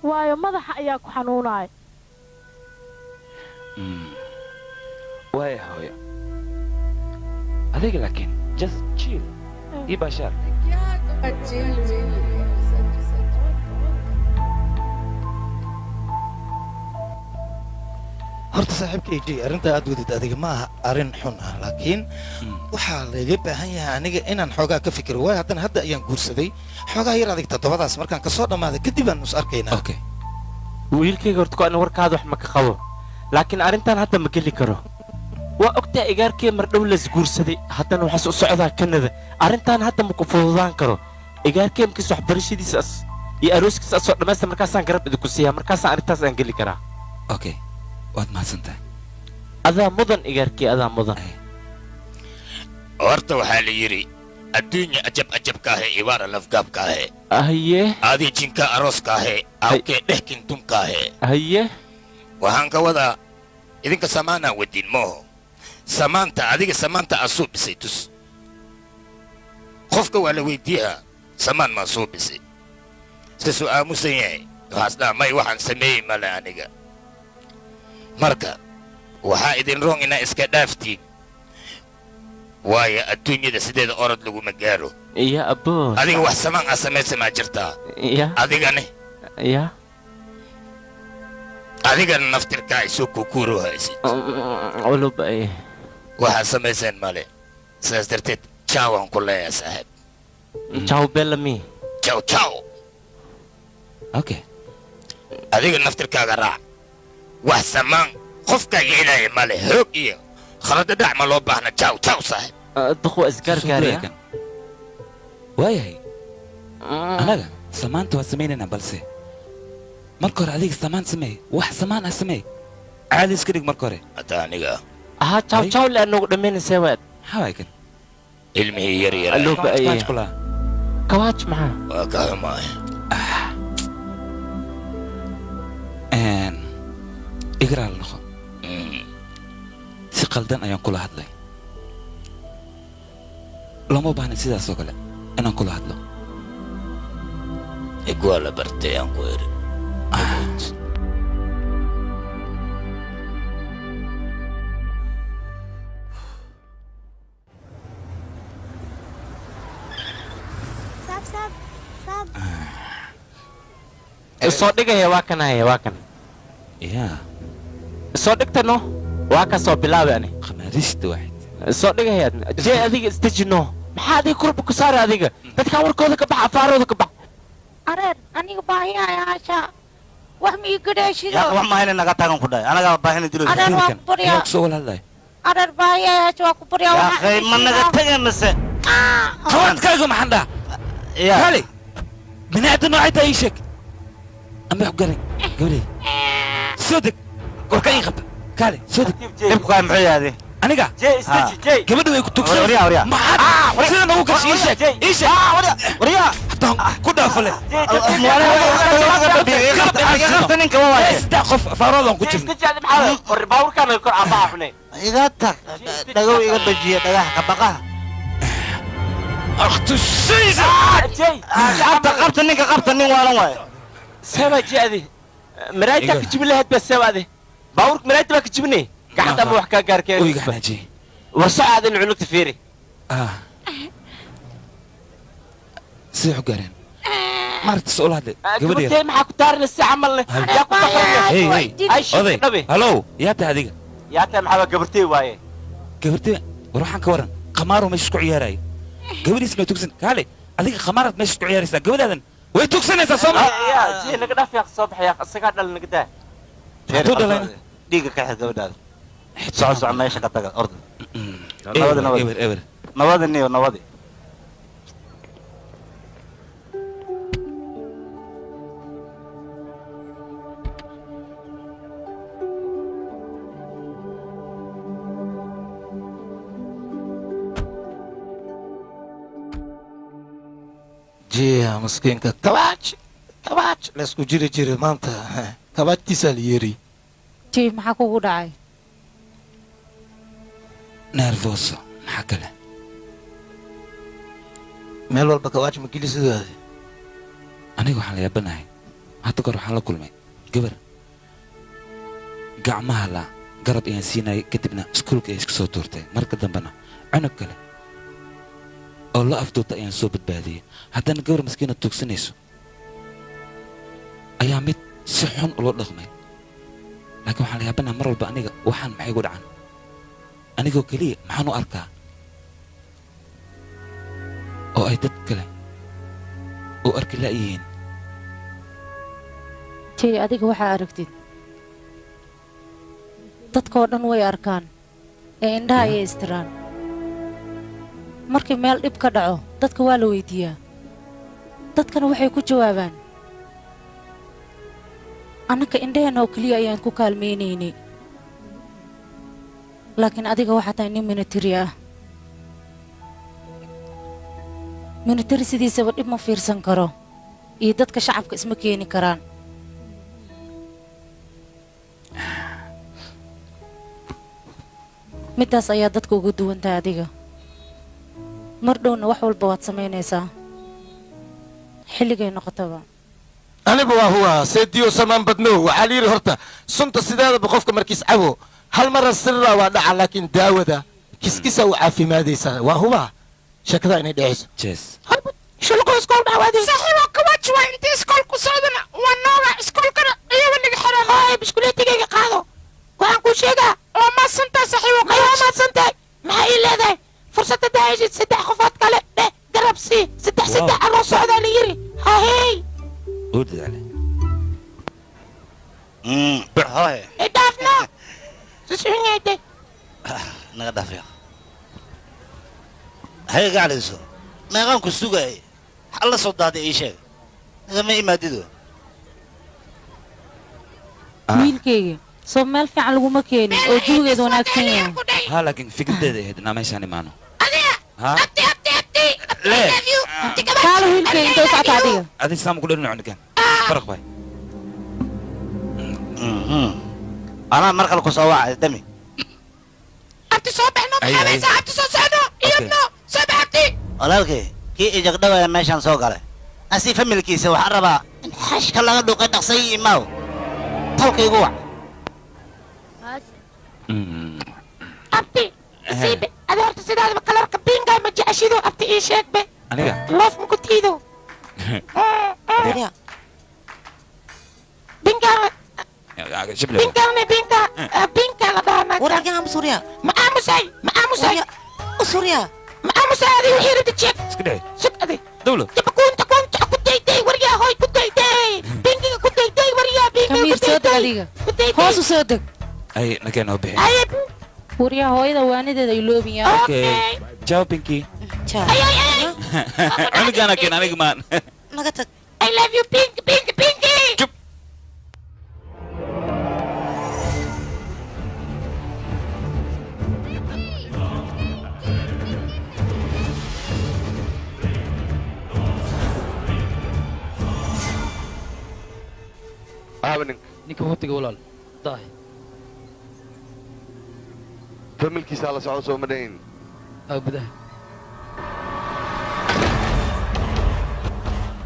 waayo madaxa ayaa ku xanuunaya. Waaya hooyo adiga laakiin just chill ii baashaar. Horta saaxiibkay jey arrintaa aad wadid adiga ma aha arrin xun ah laakiin waxaa laga baahan yahay aniga inaan xoogaa ka fikiro waayo haddana hadda ayaan guursaday xoogaa yar adig 7daas markaan kasoo dhammaaday kadib aan is arkaynaa. Okay wiilkayga horta ku ani warkaada wax ma ka qabo laakiin arrintan hadda ma geli karo waa ogtaa igaarkee mar dhow las guursaday haddana waxaas u socdaa Kanada arrintan hadda ma ku fududaan karo igaarkee markiis waxbarashadiisa iyo arooskiisa asoo dhammaysta markaasaan garab idinku siiyaa markaasaan arrintaas aan geli karaa. Okay waad mahadsantahay. Adaa mudan igaarkii adaa mudan. Horta waxaa la yidhi adduunya ajab ajabka ahe ibaara lafgaabka ahe. Haye. Adii jinka arooska ahe awkee dhehkin dunka ahe. Haye. Waxaan ka wadaa idinka samaanaa wadin mooho samaanta adiga samaanta aa soo dhisay tus qofka waa la weydiiyaa samaan maa soo dhisay sisuu aamusan yahay waxaas dhaha may waxaan sameeyey male aniga. Marka waxaa idin roon inaa iska dhaaftiin waayo adduunyada sideeda orod laguma gaaro. Ya abo adiga wax samaan aa samaysa maa jirtaa? Ya adigane ya adigana naftirkaa isoo kukuuro haysid culub ay waxaa samayseen male sidaas darteed jaw aan ku leeyahay saaxiib. Jaw bellamy jaw jaw. Okay adiga naftirkaaga raac wax samaan qofka yeelaya male hoog iyo khalada dhac ma loo baahna jaw jaw saaxiib. Duq waa isgaargaaraya. Waayahay anaga samaanta waa samaynaynaa balse marka hore adiga samaan sameey wax samaan ah sameey caadi iska dhig marka hore. Hadda aniga ها تشاو تشاو لأنه دمين سواد حوايكن ilmihii yar yar kawaaj maxaa waa ka xumaay igraal noqo qaldan ayaan kula hadlay. Looma baahna sidaas oo kale inaan kula hadlo. Igwaa la bartay aan ku iri. Soo dhigaya waa kan haya waa kan. Yaa. Soo dhigtano waa ka soo bilaabay ani. Khamaarista waxid. Soo dhigaya jee adiga isdejino. Maxaa adiga kurba ku saaray adiga? Dadka warkooda ka bax, afaarooda ka bax. Areer aniga baahi ayaa hasha. Wax ma ii gadheeshido. Yaa wax ma hayna naga taagan ku dhahay. Anaga baahina dilo. Areer waa ku baryaa. Yaa ku soo wada hadlay. Areer baahi ayaa hasha waa ku baryaa. Yaa akhay ma naga tagay mise. Qawadkaaga maxaan dhaha? Yaa. Kali. Bini'aadan noocay tahay ii sheeg. Ama wax garan gabadhay. Soo deg. Warka ii qabta. Kali soo deg. Dhibku kaa muxuu yahay? Aniga. Jee isdeji jee. Gabadha way ku tugsan. Waryaa waryaa. Maxaad sida nagu gashay ii sheeg. Ii sheeg. Waryaa. Hataa ku dhaafale. Qabta ninka waa waaye. Saddex qof faaroodan ku jirna. Isdeji adi maxaa war baabuurkaan kor aabbaha xunay. Iga tag. Dhagow iga bajiya dhagaha ka baqaha. Akhtu shaysa. Jee. Qabta qabta ninka qabta nin waalan waaye. Seeba jee adi. Maraayta ka jibin lahayd baa seeba adi. Baabuurka maraayta baa ka jibinay. Gacanta ma wax kaa gaarkeen. Oy gaxnaaji. War soco adin cunugta fiiri. Sidee u gaareen? Maaragta soo ula hadlay gabadha yar. Gabadhay maxaa ku taarina si camal leh? Yaa ku Hey, hey. Ay Oday, dhabe. hallow, yaa tahay adiga? Yaa tahay maxaa gabartay waaye. Gabartay, war waxaan ka waran khamaaro meesha isku ciyaaraya. Gabadhiisna way tugsan. Kaale, adiga khamaaraad meesha isku ciyaaraysaa. Gabadhaadan way tugsanaysaa soo ma? Yaa jee naga dhaaf yaa soo baxaya isagaa dhal naga daa. Hadduu dhalayna. Dhiigga ka xir gabadhaada. Soco soco meesha ka taga orda. Nabadi nabadi. Eber eber. Nabadi niyo nabadi. Jiya miskiinka kabaaj kabaaj laysku jiri jiray maanta kabaajtiisaa la yeeri. Jee maxaa kugu dhacay? Nervoso, maxaa kale? Meel walba kabaaj ma geli sidaadi. Aniga waxaan la yaabanahay. Hadda kahor waxaan la kulmay gabar gacmaha la garab ayaan siinayay kadibna iskuulka ay iska soo tuurtay. Marka dambena cunug kale oo la afduubta ayaan soo badbaadiyey. Haddana gabar maskiina tuugsanayso ayaa mid si xun ula dhaqmay. Laakiin waxaan la yaabanahay mar walba aniga waxaan maxay igu dhacan? Anigoo keliya maxaan u arkaa oo ay dad kale u arki la'yihiin. Jee adiga waxaa aragtid. Dadkoo dhan way arkaan ee indhaha ayay istiraan. Markii meel dhib ka dhaco dadka waa la weydiiyaa. Dadkana waxay ku jawaabaan annaka indhaheenna oo keliya ayaan ku kaalmaynaynay. Laakiin adiga waxaa tahay nin military ah. Military sidiisaba dhib ma fiirsan karo iyo dadka shacabka isma keeni karaan. Middaas ayaa dadka uga duwan tahay adiga. Mar dhowna wax walba waad samaynaysaa. Xilligay noqotaba. Aniba waa huwa seediyo samaan badnow waxaa la yidhi horta sunta sideedaba qofka markiis cabo hal mara sirra waa dhaca laakiin daawada kiskisa u caafimaadaysaa waa huba sheekada inay dhacayso. Jees. Shulqo iskool dhaawaadi. Saaxiibo kawaaj waa intii iskool ku socdana waa nooga iskoolkana iyaga naga xiran. Haay biskuleetigayga qaado. Waxaan kuu sheegaa waa maadsantahay saaxiibo kawaaj. Waa maadsantahay. Maxaa ii leedahay? Fursad haddaa heshid saddex qofood kale dheh garab sii saddex saddex anoo socdaa la yiri. Hahey. Uu dadaalay. Hooye. Idhaafno. Sisuxunyayde. Naga dhaaf yaa. Hay gaclayso. Meeqaan ku sugayay. Alla soo daaday ii sheeg. Nagama imaadido. Wiilkayga soo meel fiican laguma keenin oo jawigeedu wanaagsan yahay. Haa laakiin fikraddeeda ahayd inaan meeshaan imaano. Adiga. Haa. Abti abti abti. Lee. Kaalo wiilkayga intee u socota adiga? Adi saam ku dhalin cunugan. Faraq bay. Anaa mar kale ku soo wacay dami. soo baxno maxaa saacabti soo socno iyadno soo baxabti walaalkay kii ijagdhawaya meeshaan soo galay asi familkiisa waxaan rabaa in xashka laga dhuuqay dhaqsay imaaw tolkaygu wac abti siibe adi horta sidaadaba kalarka binga ma jeceshido abti ii sheegbe aniga loof ma ku tiido binga binga la dhahaa wararka aamus waryaa ma aamusay ma aamusay surya ma aamusay adi wixii rabta jeeg iska dheh sug adi dawlo kunta kunta ku dayday waryaa hoy ku dayday bingiga ku dayday waryaa bingiga kamiir ku soo deg dayday adiga hoos u soo deg ay nakeen oo bixin waryaa hooyada waanideeda ay loobiyaa okay ciao Pinky cunugaana keen aniga maan naga tag I love you pink pink pinky aabe ninka ninka wuu walaal daahi familkiisaa la socdo soo ma dhayn aa gudaha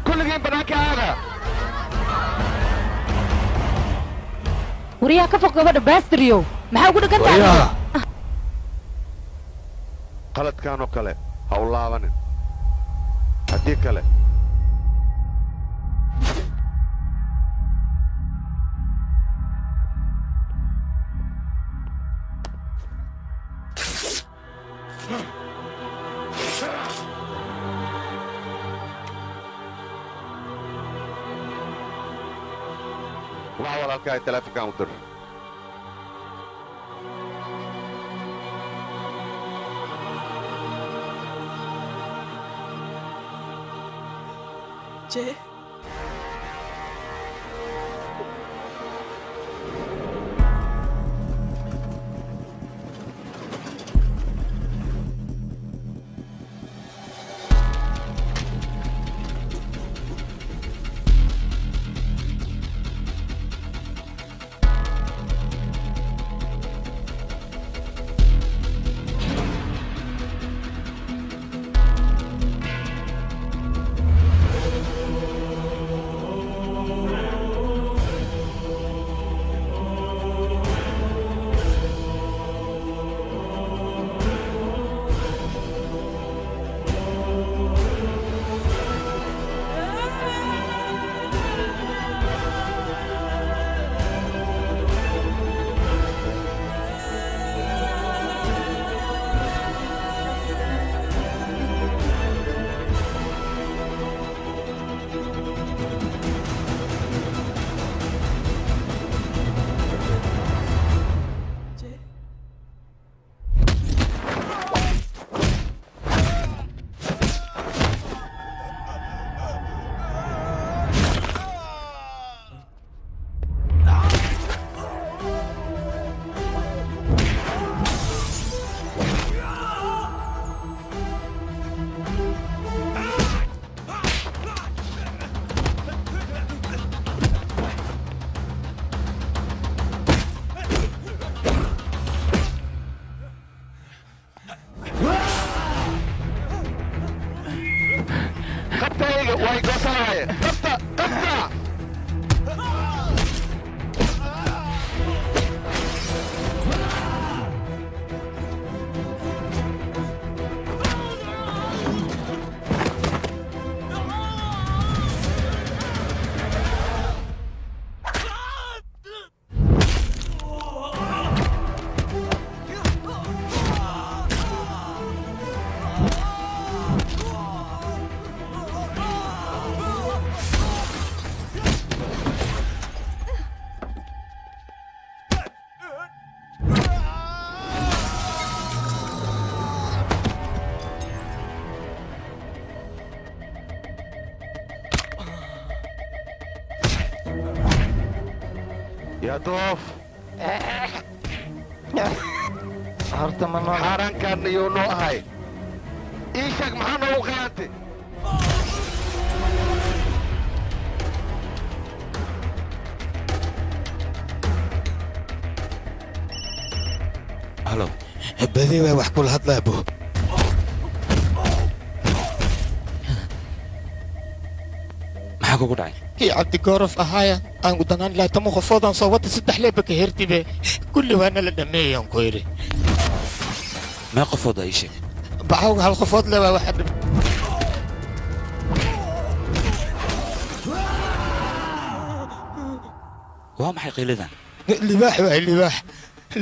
kulligiin banaanka aada waryaa ka fog gabadha baastiryow maxaa ugu dhagan tahay qaladkan oo kale ha u laabanin haddii kale wax walaalkahay taleefonkan u dir Jay. Qabtayga way goosanayeen qabta qabta يا doof horta ma noo xaaraankaan iyuu noo ahay ii sheeg maxaa noogu khiyaantay halo Badi waa wax kula hadlaa bo. Maxaa kugu dhacay? Kii Cabdigorof ahaaya aan u danaan lahay 10 qofoodaan soo wata 3 leeba ka hertibe kulli waana la dhameeyaan ku yidhi. Mee qofood ii sheeg? Bacawga 1 qofood le waa waxa. Waa maxay qiiladan? Libaax waay, libaax.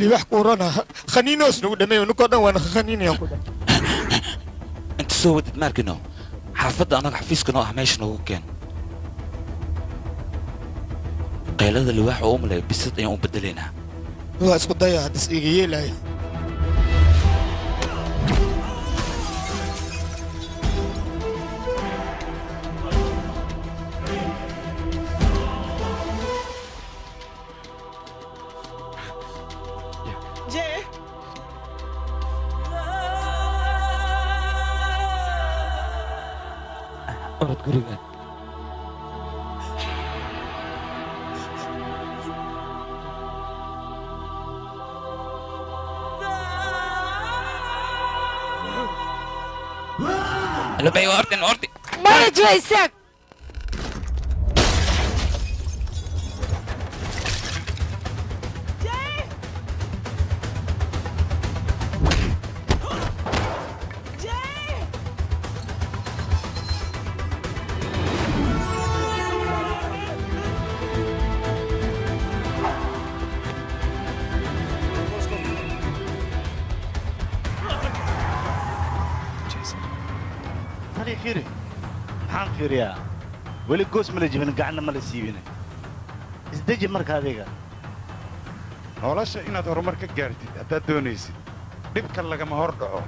Libaax kuurana khaniinoos nagu dhameeyo, ninkoo dhan waana khaniinayaan ku. Inta soo wadid maarkino xaafadda annaga xafiiska noo ah meesha noogu keen. Qaylada libaax oo u maleeyo bisad ayaan u bedelaynaa. Waa isku daya haddis iga yeelaya. Orod guriga. Lubay ordin ordi. Maya jooy istaag. Maxaan fiiriyaa? Weli goos ma la jibin, gacanna ma la siibin. Isdeji marka adiga. Nolosha inaad horumar ka gaartid haddaad doonaysid, dhibka lagama hor dhaco.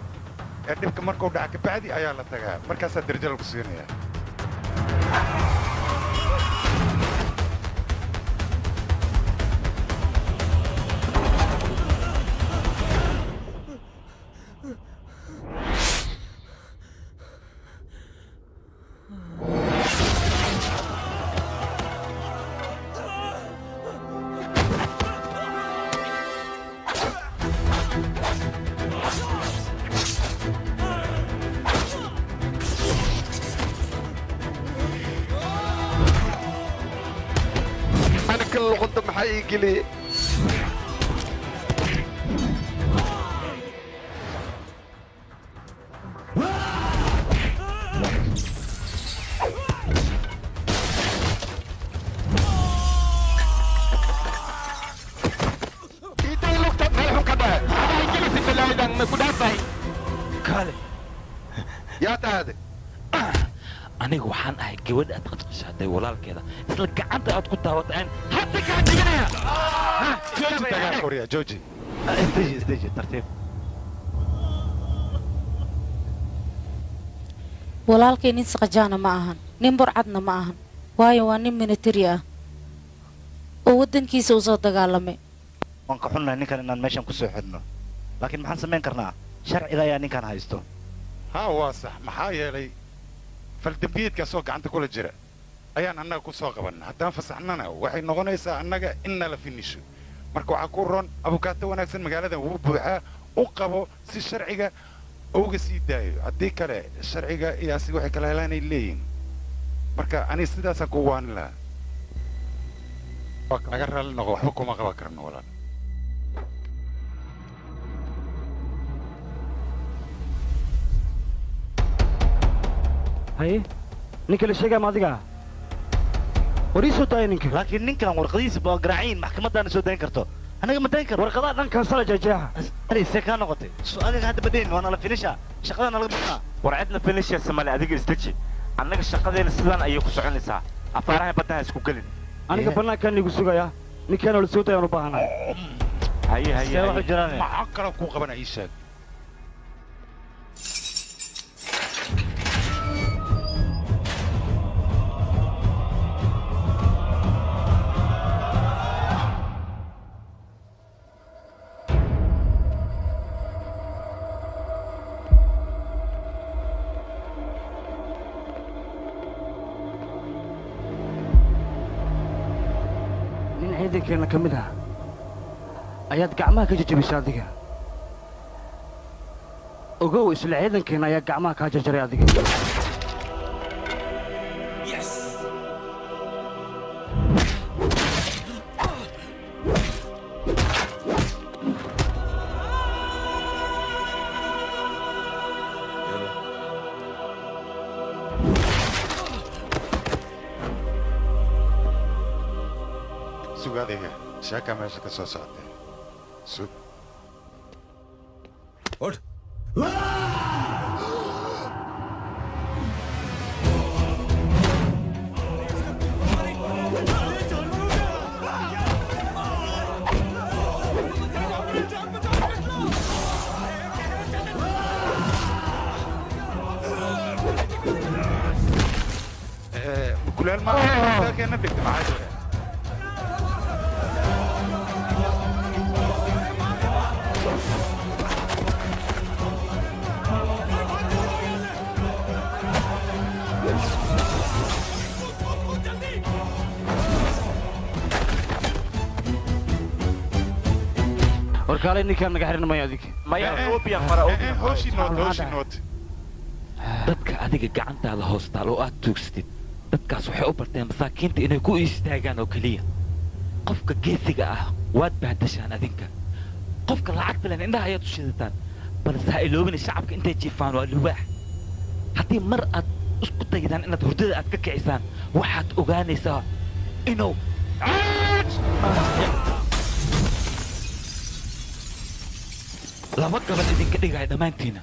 Ee dhibka markuu dhaca kabacdi ayaa la tagaa, markaasaa darajo lagu siinayaa. Aniga waxaan ahay gabadha aad qasqashaatay walaalkeeda isla gacanta aad ku taawataan hadda kaa dhiganaya. Jooji dagaalka waryaa, jooji. Isdeji, isdeji, tartiib. Walaalkay nin saqajaana ma ahan, nin burcadna ma ahan, waayo waa nin military ah oo waddankiisa u soo dagaalamay. Waan ka xunnahay ninkan inaan meeshan ku soo xidhno, laakiin maxaan samayn karnaa? Sharciga ayaa ninkan haysto. Haa waa sax, maxaa yeelay faldambiyeedkaasoo gacanta kula jira ayaan annaga ku soo qabanna. Haddaan fasaxnana waxay noqonaysaa annaga in nala finisho. Marka waxaa ku roon abukaato wanaagsan magaaladan wuu buuxaa, u qabo si sharciga uga sii daayo. Haddii kale sharciga iyo asiga waxay kala helaanay leeyihin. Marka aniga sidaasaan ku waanin lahaa. Waa naga raalli noqo, waxba kuma qaban karno walaal. Haye, ninka la sheegaya ma adiga? War ii soo daaya ninka. Laakiin ninkan warqadihiisa waa garaaciin, maxkamadaana soo dayn karto. Anaga ma dayn karno. Warqadaha dhan kansala jeexjeexa. Ali, see kaa noqotay? Su-aaliga hadda badayn, waa nala finisha. Shaqada nalaga bixinaa. War cidna finishaysa male, adiga isdeji. Annaga shaqadeena sidaan ayay ku soconaysaa. Afaaraha badda ha isku gelin. Aniga bannaankaan igu sugayaa. Ninkaan la soo daayaan u baahanahay. Haye, haye, See waxu haye. jiraan? Maxaa kaloo kuu qabana ii sheeg. Nin ciidankeenna ka mid ah ayaad gacmaha ka jajabisay adiga. Ogow isla ciidankeena ayaa gacmaha kaa jarjaray adiga. Sug adiga sheeka meesha ka soo socotay sug. Kuleel ma keena dhigta maxaa jira? Warkaalay ninkaan naga xiran maya adiga. Maya obiyan mara obiyan hooshi noot hooshi noot. Dadka adiga gacantaada hoostaal oo aad tuugsatid dadkaas waxay u barteen masaakiinta inay ku istaagaan oo keliya. Qofka geesiga ah waad bahdashaan adinka. Qofka lacagta leh indhaha ayaad u shidataan. Balse ha iloobin shacabka intay jiifaan waa libaax. Haddii mar aad isku daydaan inaad hurdada aad ka kicisaan waxaad ogaanaysaa inuu laba gabal idinka dhigaya dhammaantiina.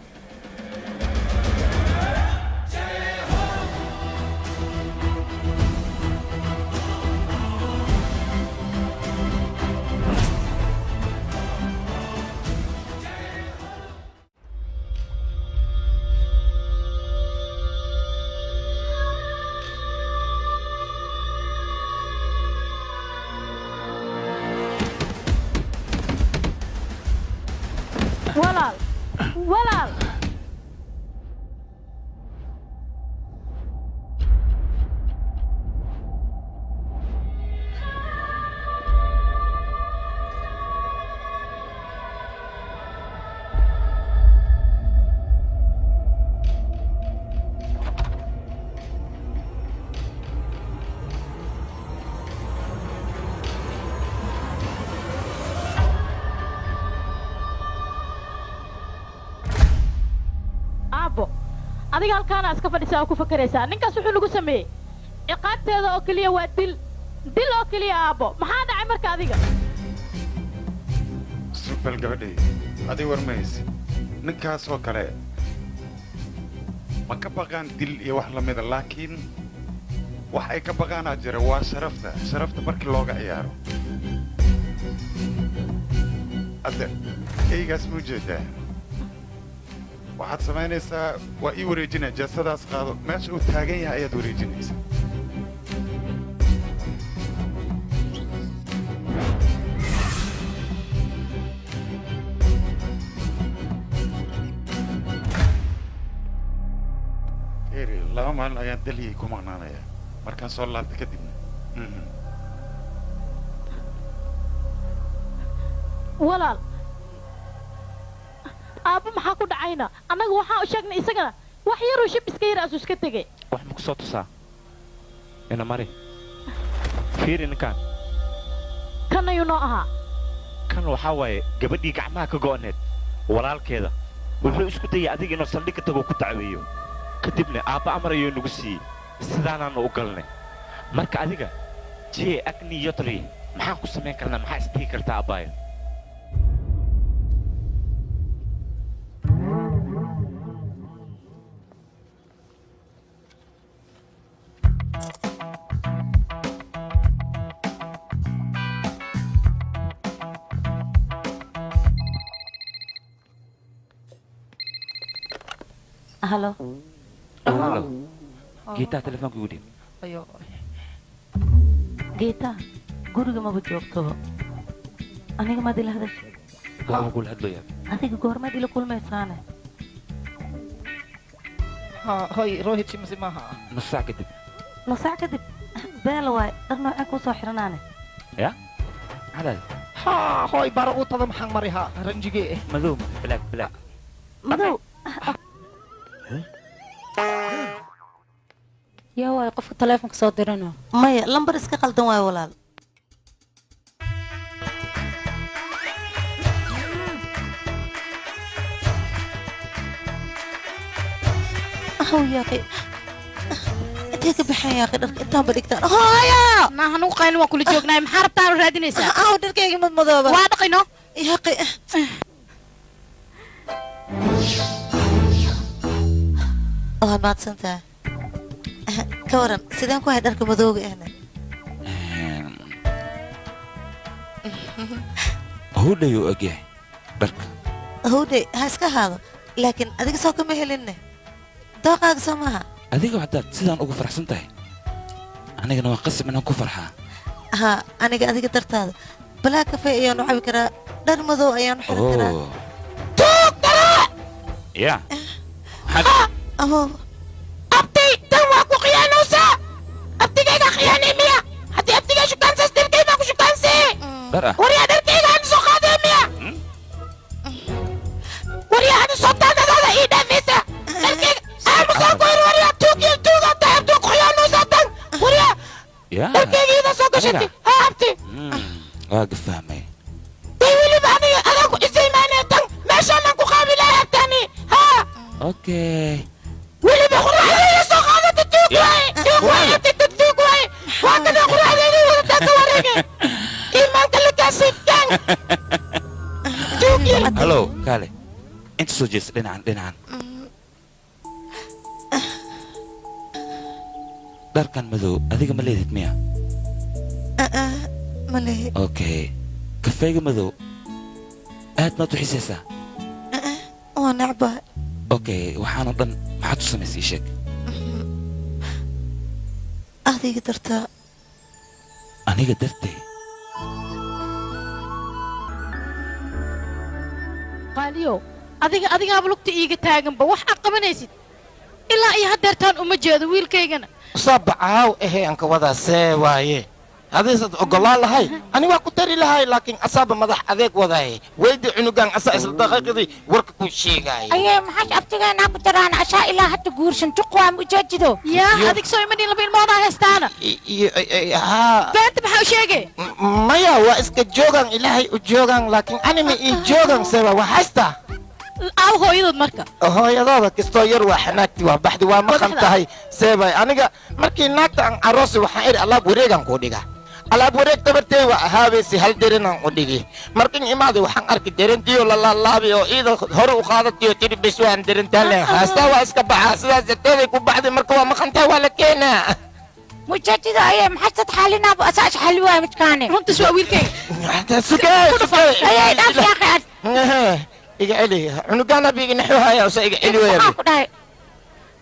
Walaal walaal adiga halkaana iska fadhisaa oo ku fakaraysaa ninkaas wuxuu lagu sameeyey ciqaabteeda oo keliya waa dil dil oo keliya aabbo maxaa dhacay marka adiga sugbal gabadhay adiga war mayse ninkaas oo kale ma ka baqaan dil iyo wax lamida laakiin wax ay ka baqaanaa jira waa sharafta sharafta markii looga ciyaaro hadda eygaas ma ujeedaa waxaad samaynaysaa waa ii wareejinaya jeesadaas qaado meesha uu taagan yahay ayaad wareejinaysaa eri laba maalin ayaan daliyay ku maqnaanayaa markaan soo laabta kadibna walaal aabbo maxaa ku dhacayna annaga waxaan u sheegnay isagana wax yaruu shib iska yar asuu iska tegey wax ma ku soo tusaa ina mari fiiri ninkaan kan ayuu noo ahaa kan waxaa waaye gabadhii gacmaha ka go'oneed walaalkeeda wuxuu isku dayay adiga inuu saldhig ka tago ku dacweeyo kadibna aabba amar ayuu nagu siiyey sidaanaanu u galnay marka adiga jee agni yotri maxaan ku samayn karnaa maxaa isdhihi kartaa abbaayo Halo. Halo. Geeta telefoonka igu dhiib. Ayo. Geeta, guriga maba joogtoba. Aniga maad ila hadashay? Waa kula hadlayaa. Adiga goormaad ila kulmaysaane? Ha, hoy, Rohit Shimsi maaha. Nus saac kadib. Nus saac kadib? Beel waay, dhar noocee kuu soo xiranaane? Ya? Maxaa Ha, hoy, bara u tada maxaan marihaa, ranjigee. Madow, black, black. Madow? Yaa waay qofka taleefonka soo dirano? Maya, lambar iska qaldan waayo walaal. Aw yaaqi, intee ka baxeen yaaqi dharka intaanba dhigtaan hooyo? Naa hanugu qaylin, waan kula joognaay. Maxaa rabtaa oo raadinaysaa? Aw dharkayga madmadooba. Waa dhaqino. Yaaqi, waad mahadsan tahay. Ka waran sideen ku hay dharka madooga ahna? Hudhayuu ogyahay dharka. Howdhay ha iska ahaado, laakiin adiga soo kama helinne, dooqaaga soo maaha. Adiga haddaad sidaan ugu faraxsan tahay, anigana waa qasab inaan ku farxaa. Haa, aniga adiga dartaada balaa kafee ayaanu cabi karaa, dhar madow ayaanu xiran karaa. Oh ya. Abo. Abti, tan waa ku khiyaanaysaa. Abtigayga khiyaanay miya? Haddii abtigay shukaansaas, dharkay baa ku shukaansee. Dhar ah. Waryaa, dharkayga hanu soo qaadee miya? Waryaa, hanu soo taadadaada ii dhaafaysa dharkayga aanu soo goyn. Waryaa, tuug iyo tuuga tahay, abti, ku khiyaanaysaa tan. Waryaa, ya dharkayga iida soo gashatay. Haa abti. Waa gafahmay. Day weliba aniga adaan ku isaymaanee, tan meeshaanaan ku qaabilaya abtani. Haa. Okay. Weliba quraacdayda soo qaadata. Tuug waaye, tuug waaye abti, tuug waaye. Waa kana quraacdayda wadataa ka wareege iimaanka lakaasay gang tuug yar. Hallo, kaale inta soo jeesta, dhinacan dhinacan. Dharkan madow adiga ma leedid miya? Ma lehi. Okay, kafeega madow aad maad u xiisaysaa? Waa necbahay. Okay, waxaanoo dhan maxaad u samaysay? Ii sheeg. Adiga dartaa. Aniga dartay? Qaaliyo, adiga adigaaba lugta iiga taaganba. Wax aad qabanaysid ilaa iyo haddeertaan uma jeedo wiilkaygana. Sabacaaw ehe, aan ka wadaa see waaye, haddaysad oggolaan lahay ani waa ku dari lahay, laakiin asaaba madax adeeg wadaay. Weydi cunugan, asaa isla daqiiqadii warka ku sheegaya. Ayee, maxaas abtigeenaa ku daraan? Ashaa ilaa hadda guursan juq waa mujeejido. Yaa adig soo imadhin laba ilmoodaa haystaana. Haa. Beenta maxaa u sheegay? Maya, waa iska joogan, ilaahay u joogan, laakiin anima ii joogan seeba waa haystaa. Aaw hooyadood marka? Hooyadooda kastoo yar waa xanaagti, waa baxdi, waa maqan tahay seebay. Aniga markii naagta aan aroosi waxaan idhi alaab wareegaan kuu dhiga, alaab wareeg tabartee waa ahaabaysi, hal derinaan u dhigi. Markin imaaday waxaan arki derentiyo lalaalaabi oo iida hore u qaadatiyo tiri bes waan derintaan leen haastaa, waa iska baxaa. Sidaas darteeday ku baxday. Marka waa maqan tahay, waa la keenaa. Mujeejido ayee, maxaas dad xaalinaaba asaa is xali waaya midkaane. Runtas waa wiilkayga. Sugee sugee. Ayee, dhaaf yaaqi ad. Iga celi cunugaan, abiga naxuhaya usa iga celi waya. Maxaa ku dhahay?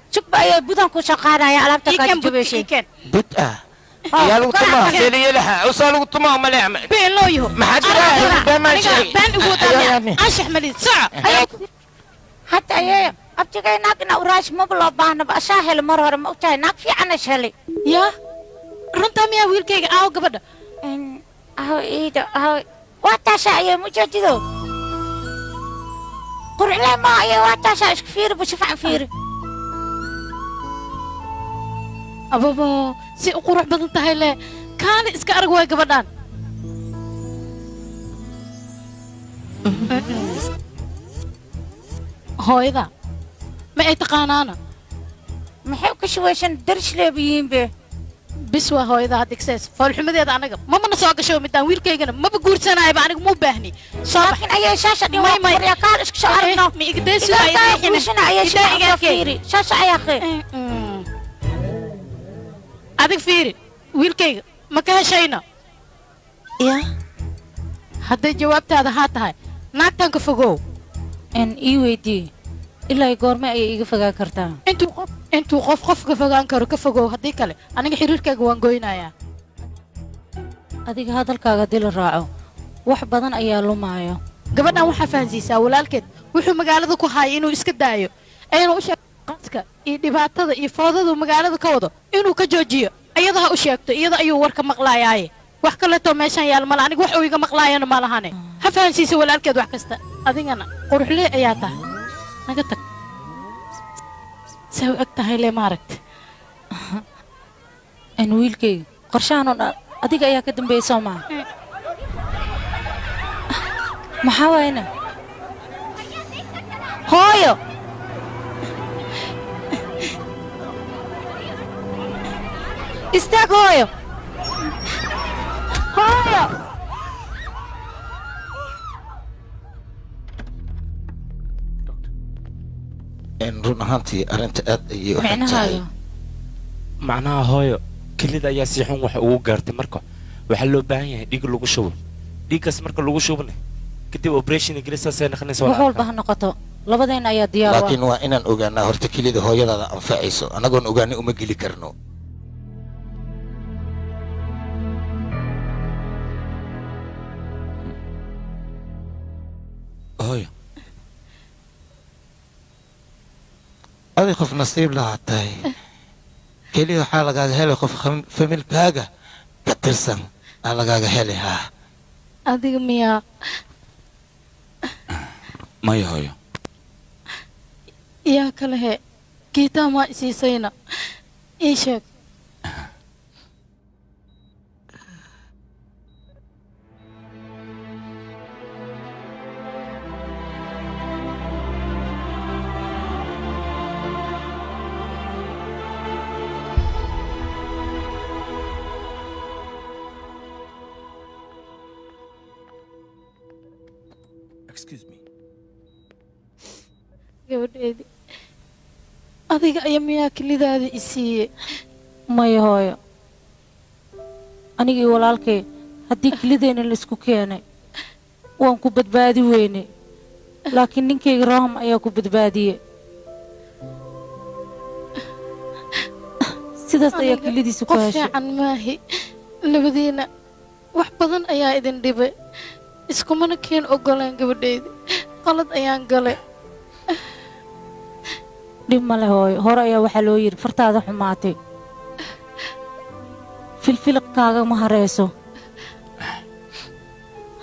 Sugba ayee, budan ku soo qaadaya alaabta Iiken bud. Kaajubeysa. Iiken. Bud ah yaa lagu tumaa seliyadaha usaa lagu tumaa maleecma. Been loo yaho. Maxaa jira? Been maan sheegay. Been ugu wadaamiya anshax malid soco. Hadda ayee, abtigay naag ina uraash maba loo baahnaba, asaa helay mar hore. Ma ogtahay naag fiican is helay? Yaa runtaa miyaa wiilkayga? Aaw gabadha? Aw iida, aw waa taasha ayee. Mujeejido qurxle ma ayee, waa taasha. Isku fiiri bu, si fiican fiiri. Ababo, si u qurux badan tahay le, kaana iska arag waay gabadhaan. Hooyada ma ay taqaanaana? Maxay u kashuwaysan darisleeba yihiin be. Bis waa hooyada hadda igsees foolxumadeeda anaga mamana soo gasho midaan. Wiilkaygana maba guursanayaba, aniga muu baahni. Soo bax. Laakiin ayee shaasha dhin May, waa may. qorya kaal isku soo aragno. Ma igdaysi. Guursana ayee, si fiican soo fiiri shaasha ayaa khee. Adig fiiri wiilkayga, ma ka heshayna? Ya. Hadday jawaabtaada haa tahay, naagtan ka fogow. N ii weydii, ilaa goorme ayay iga fogaan kartaa? Intuu qof qof ka fogaan karo ka fogow, haddii kale aniga xiriirkayga waan goynayaa. Adiga hadalkaaga haddii la raaco wax badan ayaa lumaayo. Gabadhan waxaa fahansiisaa walaalkeed wuxuu magaalada ku haaya inuu iska daayo, ayna u sheeg qaska iyo dhibaatada iyo foodadu magaalada ka wado inuu ka joojiyo. Iyada ha u sheegto, iyada ayuu warka maqlaayaaye. Wax kaleetoo meeshan yaal mala, aniga wax uu iga maqlaayana ma lahane. Ha fahansiiso walaalkeed wax kasta. Adigana quruxlee ayaa tahay, naga tag. Say u eg tahay le maaragta. En wiilkayga qorshahan oo dhan adiga ayaa ka dambeeyay soo maaha? Maxaa waayna? Hooyo! Istaag hooyo! Hooyo! Run ahaantii arrinta aad ayay u xun tahay. Macnaha hooyo kelida ayaa si xun wax ugu gaartay. Marka waxaa loo baahan yahay dhiig lagu shubo, dhiiggaas marka lagu shubana kadib operation ingiriisaasay noqonaysa. Wax walba ha noqoto, labadeena ayaa diyaar u ah. Laakiin waa inaan ogaanaa horta kelida hooyadaada anfacayso, annagoon ogaanay uma geli karno. Hooyo, adi qof nasiib lahaa tahay, keliya waxaa lagaaga helay qof familkaaga ka tirsan aa lagaaga heli haa. Adiga miyaa? Maya hooyo. Yaa kale he? Geetaa maa isiisayna? Ii sheeg. Excuse me. Gabadheedii, adiga ayaa miyaa kelidaada i siiyey? Maya hooyo, anigii walaalkay haddii kelideenna la isku keenay waan ku badbaadi weynay, laakiin ninkayga Roham ayaa ku badbaadiyey. Sidaas ayaa Aniga kelidiisa ku qof heshay. fiican maahi. Labadiina wax badan ayaa idin dhibay, iskumana keen ogolaan. Gabadheydi, qalad ayaan galay. Dhib ma leh hooyo, hore ayaa waxaa loo yidhi fartaada xumaatay filfiliqkaaga ma harayso.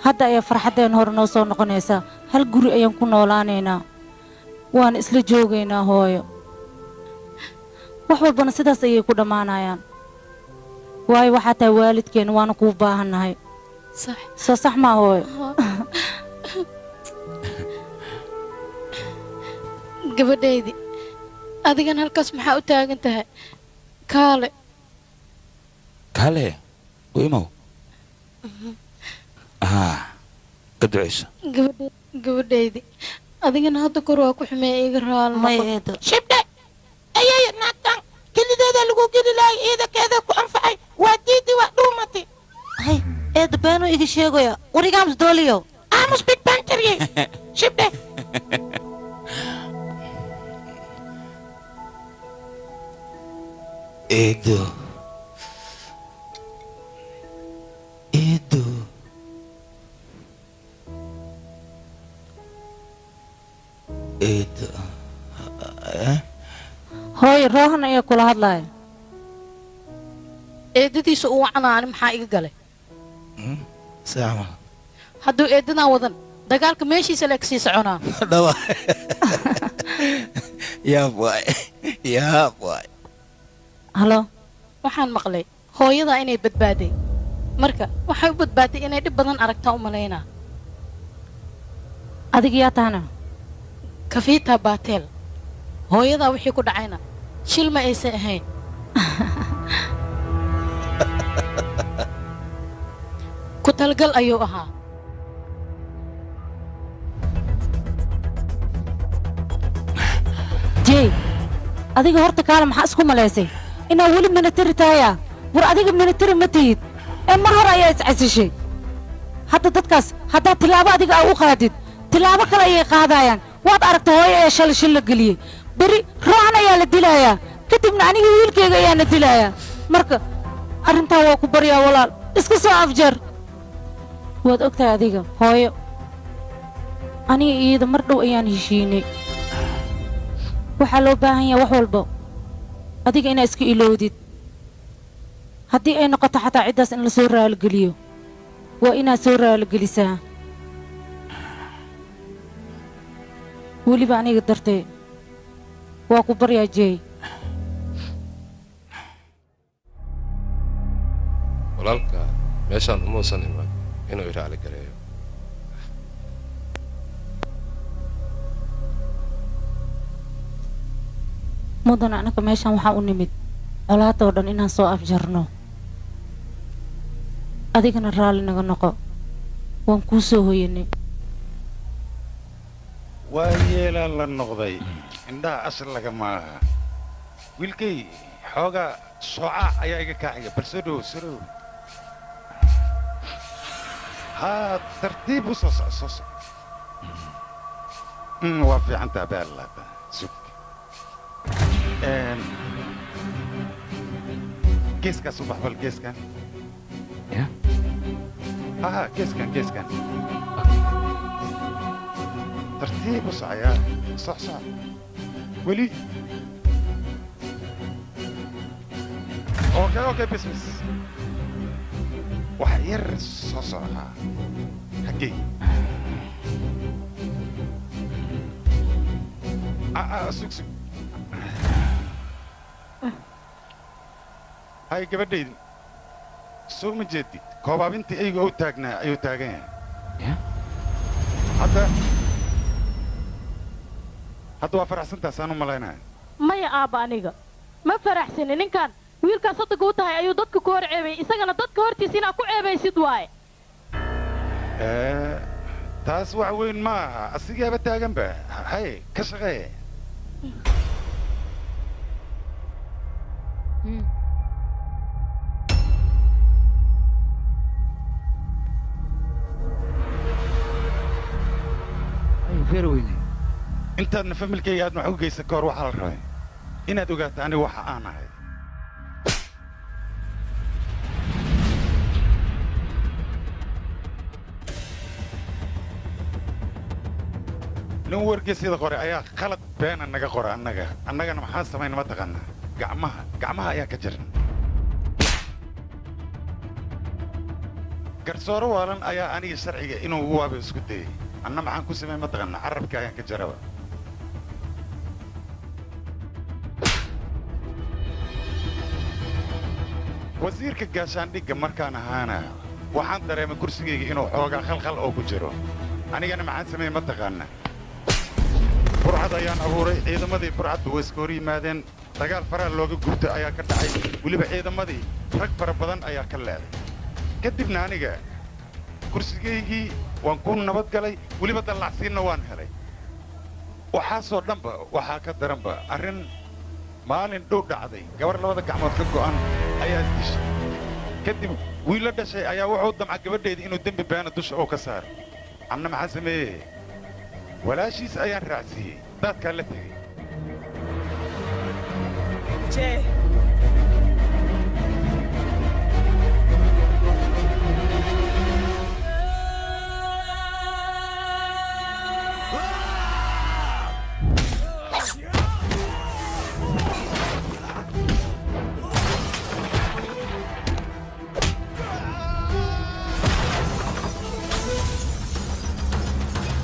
Hadda ayaa farxaddeen hore noo soo noqonaysaa. Hal guri ayaan ku noolaanaynaa, waana isla joogaynaa hooyo. Wax walbana sidaas ayay ku dhammaanayaan, waayo waxaa tahay waalidkeen, waana kuu baahannahay. Sax. Soo sax maa hooyo? Gabadhaydi, adigan halkaas maxaa u taagan tahay? Kaale. Kaale u imow, haa, ka ducayso. Gabadhaydi, adigana hadda kor waa ku xumeeya, iga raali noqo. Shibdhe ayay naagtan kelideeda lagu geli lahay, ciidankeeda ku anfacay waa diidi, waa dhuumatay. Hay eedda, beenuu iga sheegaya. Wariga aamus dooliyo. Aamus big bantarye. Shibdhe. Eedo, eedo, eedo, eh? Hooyo, Roohan ayaa kula hadlaaya. Eedadiisa u wacanaa, ani maxaa iga galay? Saama. Hadduu eedadan wadan dagaalka meeshiisa leeg sii soconaa. Dhawa yaab waay, yaab waay. Halo. Waxaan maqlay hooyadaa inay badbaaday. Marka waxay u badbaaday inay dhib badan aragtaa u malaynaa. Adiga yaa tahana? Kafiitaa baateel. Hooyadaa wixii ku dhacayna shil ma aysan ahayn. Ku talgal ayuu ahaa. Jey, adiga horta kaale, maxaa isku malaysay inaa weli militari tahayaa? War adiga militari ma tihid ee mar hore ayaa iscasishay. Hadda dadkaas haddaad tilaabo adiga aa u qaadid, tilaabo kale ayay qaadayaan. Waad aragta, hooyo ayaa shalay shil la geliyey, beri Roohan ayaa la dilayaa, kadibna aniga wiilkayga ayaana dilayaa. Marka arrintan waa ku baryaa walaal, iska soo afjar. Waad ogtahay adiga hooyo, aniga iyada mar dhow ayaan heshiinay. Waxaa loo baahan yahay wax walba adiga inaa iska ilowdid. Haddii ay noqoto xataa ciddaas in la soo raaligeliyo, waa inaad soo raaligelisaa, weliba aniga dartee. Waa ku baryaa Jay. Walaalka meeshaan umuusan iman inuu i raali gareeyo. Mudan, anaka meeshaan waxaa u nimid colaadoo dhan inaan soo afjarno. Adigana raalli naga noqo, waan kuu soo hoyanay. Waa yeelaa la noqday, indhaha ashar lagama aha. Wiilkay, xoogaa soocaa ayaa iga kaaxiga. Bal soo dhowow, soo dhowow. Haa, tartiib u soo soco, soo soco. Waa fiicantaa beellaata. Sug. Geeskaas u bax, bal geeskan. Ha, geeskan, geeskan. Tartiib u socayaa. Soc, soc weli. Okay, okay, bes, bes. Wax yar soo socdaa xaggey. Sug, sug. Hay, gabadhaydu, soo ma jeedid koobaabintii eyga u taagnaa ayuu taagan yahay hadda. Hadda waa faraxsantaasaan u malaynaya. Maya aabba, aniga ma faraxsani. Ninkan wiilkaas soddonka u tahay ayuu dadka ku hor ceebayay, isagana dadka hortiisa inaad ku ceebaysid waaye. Taas wax weyn ma aha, asigaaba taaganba. Hay, ka shaqee. Intaadna familkayga aad wax u geysan ka hor, waxaa la rabay inaad ogaato aniga waxa aan ahay. Nin wargeysyada qoray ayaa khalad beena naga qora annaga. Annagana maxaan samayna ma taqaanaa? Gacmaha, gacmaha ayaa ka jiran. Garsoore waalan ayaa aniga sharciga inuu ugu waaba isku dayay. Anna maxaan ku samey ma taqaanaa? Carabka ayaan ka jaraba. Wasiirka gaashaandhigga markaan ahaana waxaan dareemay kursigayga inuu xoogaa khalkhal oo ku jiro. Anigana maxaan sameeyey ma taqaanaa? Burcad ayaan abuuray. Ciidamadii burcaddu way iska hor yimaadeen. Dagaal faraha looga gubtay ayaa ka dhacay. Weliba ciidamadii rag fara badan ayaa ka leeday. Kadibna aniga kursigaygii waan ku nabad galay, weliba dallacsiinna waan helay. Waxaasoo dhanba waxaa ka daranba arrin maalin dhow dhacday. Gabar labada gacmood ka go'an ayaa dishay. Kadib wiil la dhashay ayaa wuxuu damca gabadheedii inuu dembi beena dusha oo ka saaro. Anna maxaan sameeyey? Walaashiis ayaan raacsiiyey, daadkaa la tegey.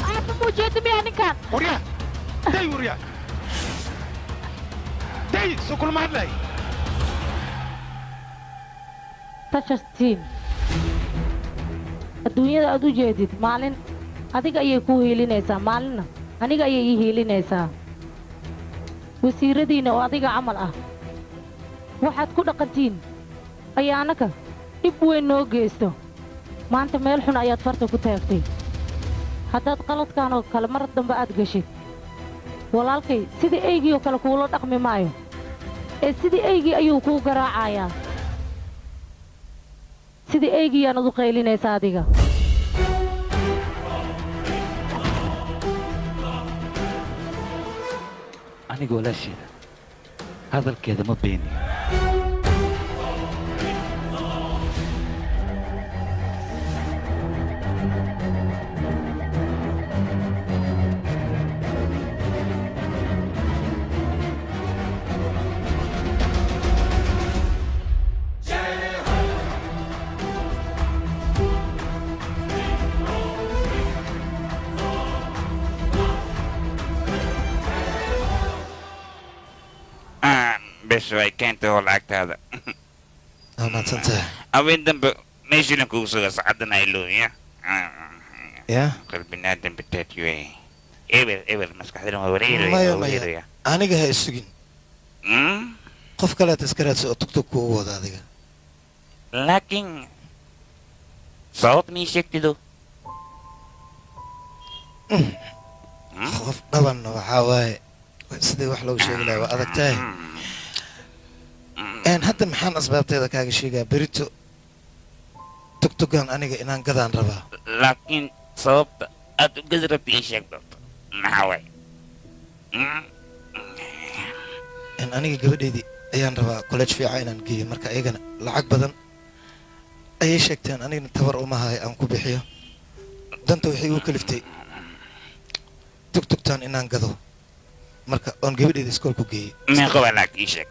Aabba, muu jeedi miyaa ninkan? Waryaa, day, waryaa, day, soo kulma hadlay. Tashastiin adduunyada aad u jeedid, maalin adiga ayay kuu hiilinaysaa, maalinna aniga ayay ii hiilinaysaa. Wasiiradiinna oo adiga camal ah waxaad ku dhaqantiin ayaa annaga dhib weyn noo geysto. Maanta meel xun ayaad farta ku taagtay. Haddaad qaladkan oo kale mar dambe aad geshid, walaalkay sidii eygii oo kale kuula dhaqmi maayo, ee sidii eygii ayuu kuu garaacayaa. Sidii eygiiyaanad u qaylinaysaa adiga. Aniga walaasheeda hadalkeeda ma beeniyo. Bes way keentay oo lacagtaada. Waa mahadsantahay. Haween dambe meeshiinan kugu sugaa sacadan aylo ya. Ya. Qalbinaadan bataatiyo. Eber eber maskaxdana waa wareeraya. Maya waa maya wareeraya. Aniga ha isugin. Qof kaleet iska raadso oo tugtug kuugu wada adiga. Laakiin sabab mii sheegtido? Qof dhabanna waxaa waaye sidii wax loogu sheegi lahaa waa adag tahay. Een hadda maxaan asbaabteeda kaaga sheegaa? Berito tugtugan aniga inaan gadaan rabaa. Laakiin sababta aad u gadi rabta ii sheeg doonto maxaa waay? Een aniga gabadheydii ayaan rabaa college fiican inaan geeyo, marka iyagana lacag badan ayay sheegteen, anigana tabar uma hayo aan ku bixiyo. Danta waxay igu kaliftay tugtugtaan inaan gado marka oon gabadheyda iskoolku geeyey. Meeqa waa lacag ii sheeg?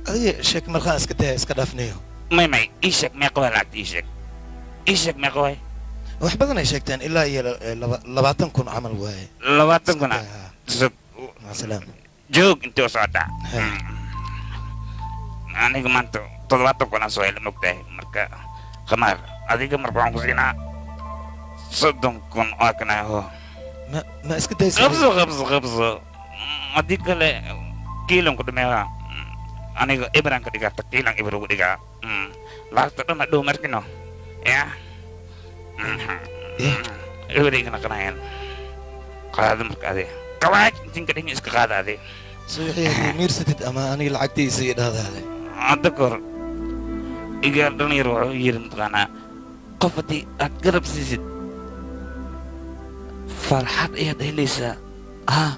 Adiga sheek markaan iska daya iska dhaafnayo. May may ii sheeg meeqa waa lacagta ii sheeg. Ii sheeg meeqa waay? Wax badan ay sheegteen ilaa iyo 20,000 camal waaye. 20,000 ah? Sug. Maca salaama. Joog intee u socotaa? Aniga maanta 70,000 aan soo helay mogtahay, marka khamaar adiga marka waxaan ku siinaa 30,000 waa kana ho. Ma iska daysa? Qabso qabso qabso. Haddii kale kiilan ku dhameeyaa. Aniga ibran ka dhigaa kiilan ibir ugu dhigaa. Lacagta dhan hadhow markino ya ibir iga naqanayaan. Qaado marka adi kawaaj intin ka dhigin iska qaada adi. Suuxii haddii miirsatid ama aniga lacagtiisa ii dhahdaade. Hadda kahor igaar dhalinyar wuxuu yiri mataqaanaa qof haddii aad garab siisid farxad ayaad helaysaa. Ah,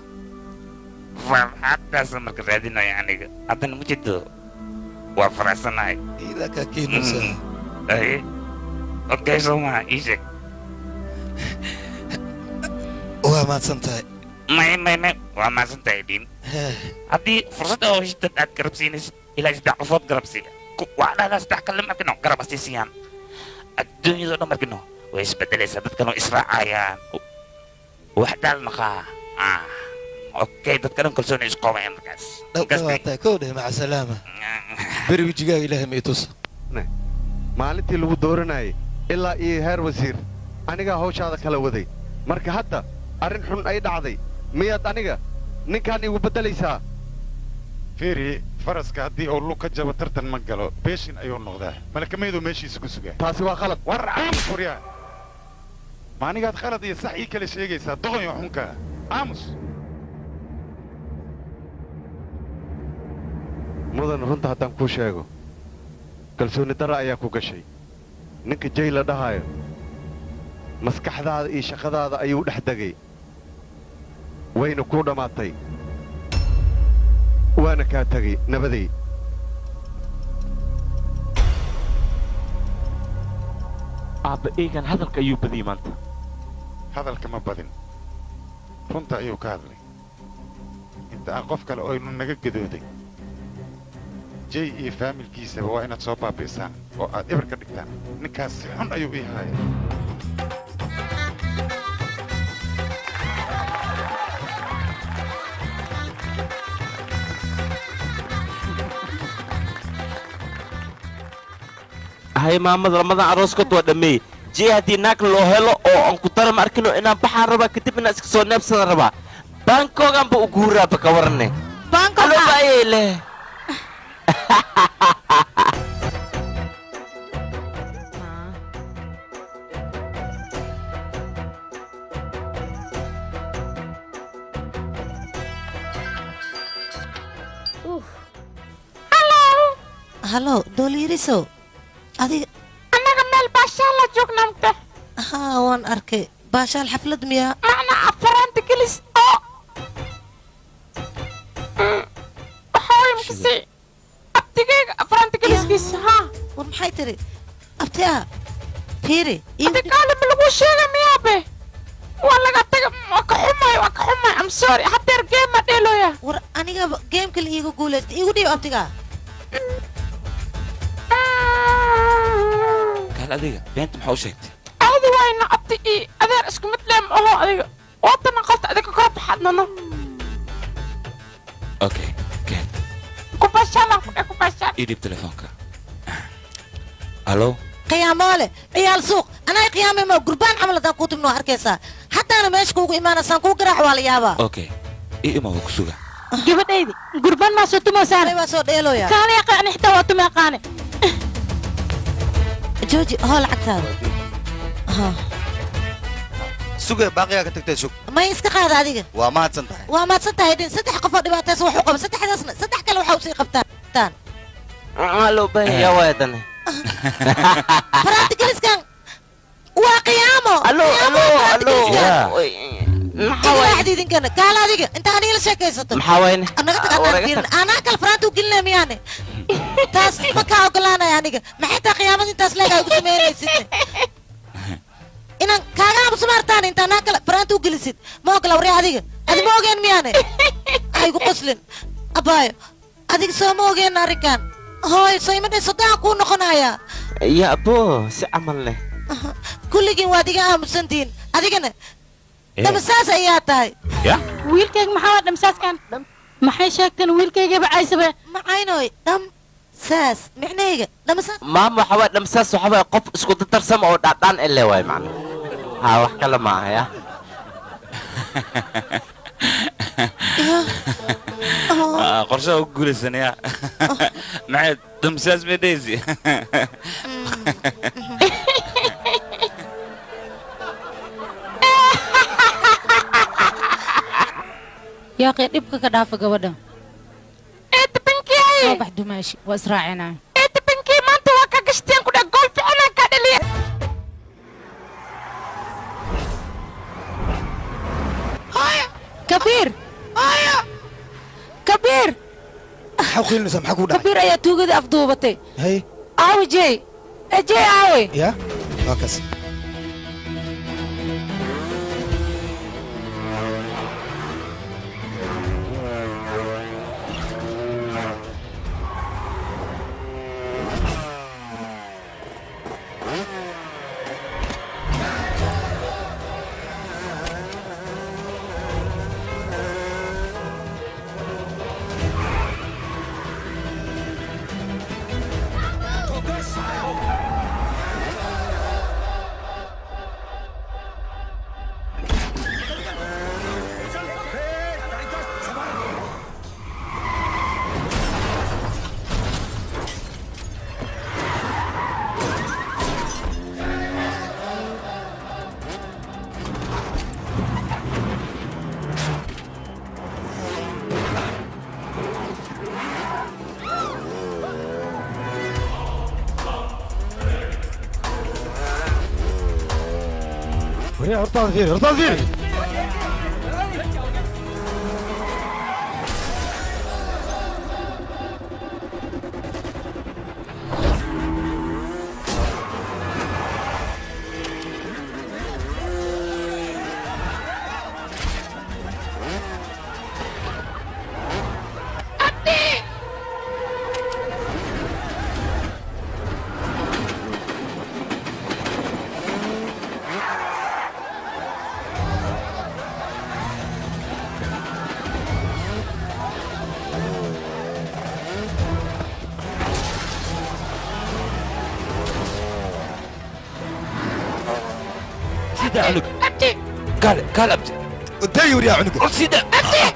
farxaddaasa marka raadinaya aniga haddana ma jirto waa faraxsanahay. Iidaa kaa keenaysaa. Aye okay soo maha ii sheeg. Waa mahadsan tahay. May may may waa mahadsan tahay dhiin. Haddii fursad oo heshid aad garab siinaysid ilaa saddex qofood garab siiya waa dhahdaa saddex kale markino garab asii siiyaan adduunyada dhan markino way isbedelaysaa dadkan way israacayaan wax daal naqaa. Ah okay dadka dhan kalsooni isku qabayaan markaas. Dhawaataa kow dheh maca salaama. Beri wejigaaga ilaahay ma i tuso. Maalintii lagu dooranayay ilaa iyo heer wasiir anigaa hawshaada kala waday, marka hadda arrin xun ay dhacday miyaad aniga ninkaan igu beddelaysaa? Fiiri faraska haddii uu lug ka jabo tartan ma galo, beeshin ayuu noqdaa, malakameyduu meeshiisa ku sugaa. Taasi waa khalad. War aamus waryaa, ma anigaad khalad iyo sax ii kala sheegaysaa doqonyo xunka? Aamus. Mudan runta haddaan kuu sheego kalsooni darra ayaa ku gashay. Ninka jay la dhahaayo maskaxdaada iyo shaqadaada ayuu dhex degay, wayna kuu dhammaatay waana kaa tegey nabaday. Aabba eegan hadalka ayuu badiyey maanta. Hadalka ma badin, runta ayuu ka hadlay. Inta aan qof kale oynu naga gadooday jay iyo faamilkiisaba waa inaad soo baabi'isaan oo aad eber ka dhigtaan. Ninkaas si xun ayuu ii haaya. Hay maamada lamadan arooskood waa dhammeeyey. Jey haddii naag loo helo oo aan ku dara ma arkino inaan baxaan rabaa kadib inaan iska soo neebsadan rabaa. Bangkoganba u guuraaba ka warane. Bangkok. Alo baayay leh. Hallo dooliirisow adiga. Annaga meel baashaal la joognaa mugta. Haa waan arkay baashaal xaflad miyaa? Macna afaraanta gelis oo waxaa way makasay abtigeyga afaraanta geliskiisa haa. War maxay tiri abti ah fiiri. Adi kaale ma laguu sheegay miyaabe? Waa laga taga waa ka xumay waa ka xumay, I'm sorry, hadeer game ma dheelooya. War aniga geemka la iigu guulaystay iigu dhiib abtiga. Kaal adiga beenta maxaa u sheegtay? Caadi wayna abti iyo adeer isku mid leem aho adiga waatana qalta adiga kala baxadnano. Okay keen. baashaalan ku baashaal. Ii dhiib telefoonka. Alo. Qiyaamaale ciyaal suuq anaa qiyaamay ma gurbaan camal haddaan kuu timno arkaysaa haddaana meesha kuugu imaanaysaan kuu garaac waa la yaabaa. Okay, ii ima waa ku suga. Gabadhaydi gurbaan maa soo tumaysaan? Waa soo dheelooya. Kaala yaqaani xitaa waa tumi aqaane. Jooji hoo lacagtaada. Suge baaqiyaa ka tagtay sug. May iska qaada adiga. Waa mahadsan tahay. Waa mahadsan tahay dhin saddex qof oo dhibaataysan wax u qaba saddexdaasna saddex kale waxa u sii qabtaan. Maxaa loo baahan yahay waadane? Faraanti geliskan waa qiyaamo. Allo allo allo. Maxaa waay idinkana kaala adiga inta aniga la sheekaysato. Maxaa waayne? Anaga tag anaan fiirin anaa kale faraanti u gelinaya miyaane? Taas ma kaa ogolaanaya aniga. Maxay taa qiyaamada intaas leegahay ugu samaynaysid? Inaan kaaga aamuso maartaan inta anaa kale faraanti u gelisid ma ogola waryaa adiga. Adi ma ogeen miyaane? Ha igu qoslin abaayo adiga soo ma ogeen arrinkan. Hooy soo ima dhin soddon kuu noqonayaa. Ya abo si camal leh. Kulligiin waad iga aamusantihiin adigana dhamsaas ayaa tahay. Wiilkayga maxaa waa dhamsaaskan? Maxay sheegteen wiilkaygaba caysabe? Macaynoy dhamsaas micnahayga dhamsaas. Maama waxaa waay dhamsaas waxaa waay qof isku dardarsama oo dhaadhaan ele waay macna. Haa wax kale ma aha ya. Qorshaha ugu guulaysanaya maxay dhamsaas may dhehaysi? Yaaqee dhibka ka dhaafa gabadha. Eedabankii. Soo bax dumaashi waa israacinaa. Eedabankii maanta waa ka gashteen ku dheh gool fiican ka dhaliya. Hooyo. Kabiir. Hooyo. Kabiir. Maxaa u qiilinaysaa? Maxaa kugu dhacay? Kabiir ayaa tuugada afduubatay. Hay. Aawe Jay. Jay aawe. Ya waa kaas. Hortaada fiiri, hortaada fiiri. قال قال ابتي دايور يا عنق سيدة ابتي.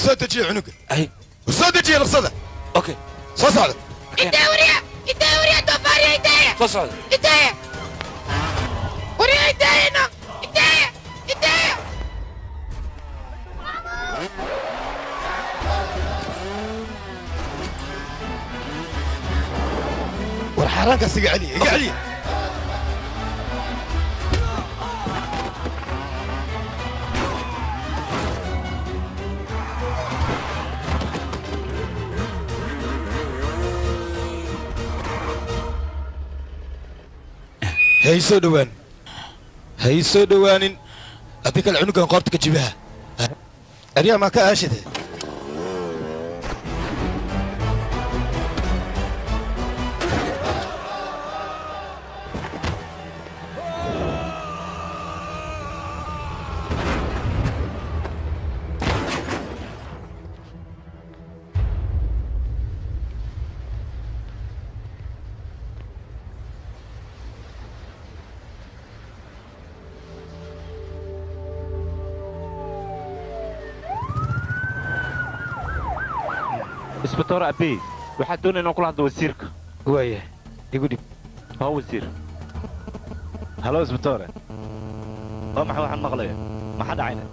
soo dejiye cunuga. Ay. Soo dejiye nafsada. Okay. Soo socda. Intee wariya? Intee wariya doofaariya intee? Soo socda. Intee? Wariya intee no? Intee? Intee? War xaaraankaas iga celiya, iga celiya. Hay soo dhawaan, hay soo dhawaanin. Haddii kale cunugan qoorta ka jibaha. Aryaa maa ka aashide? Isbatoor Abiy, waxaad doonaya inaan kula hadlo wasiirka. Waaya, igu dhib. Haa wasiir. Halo isbatoore, waa maxay waxaan maqlaya? Maxaa dhacayna?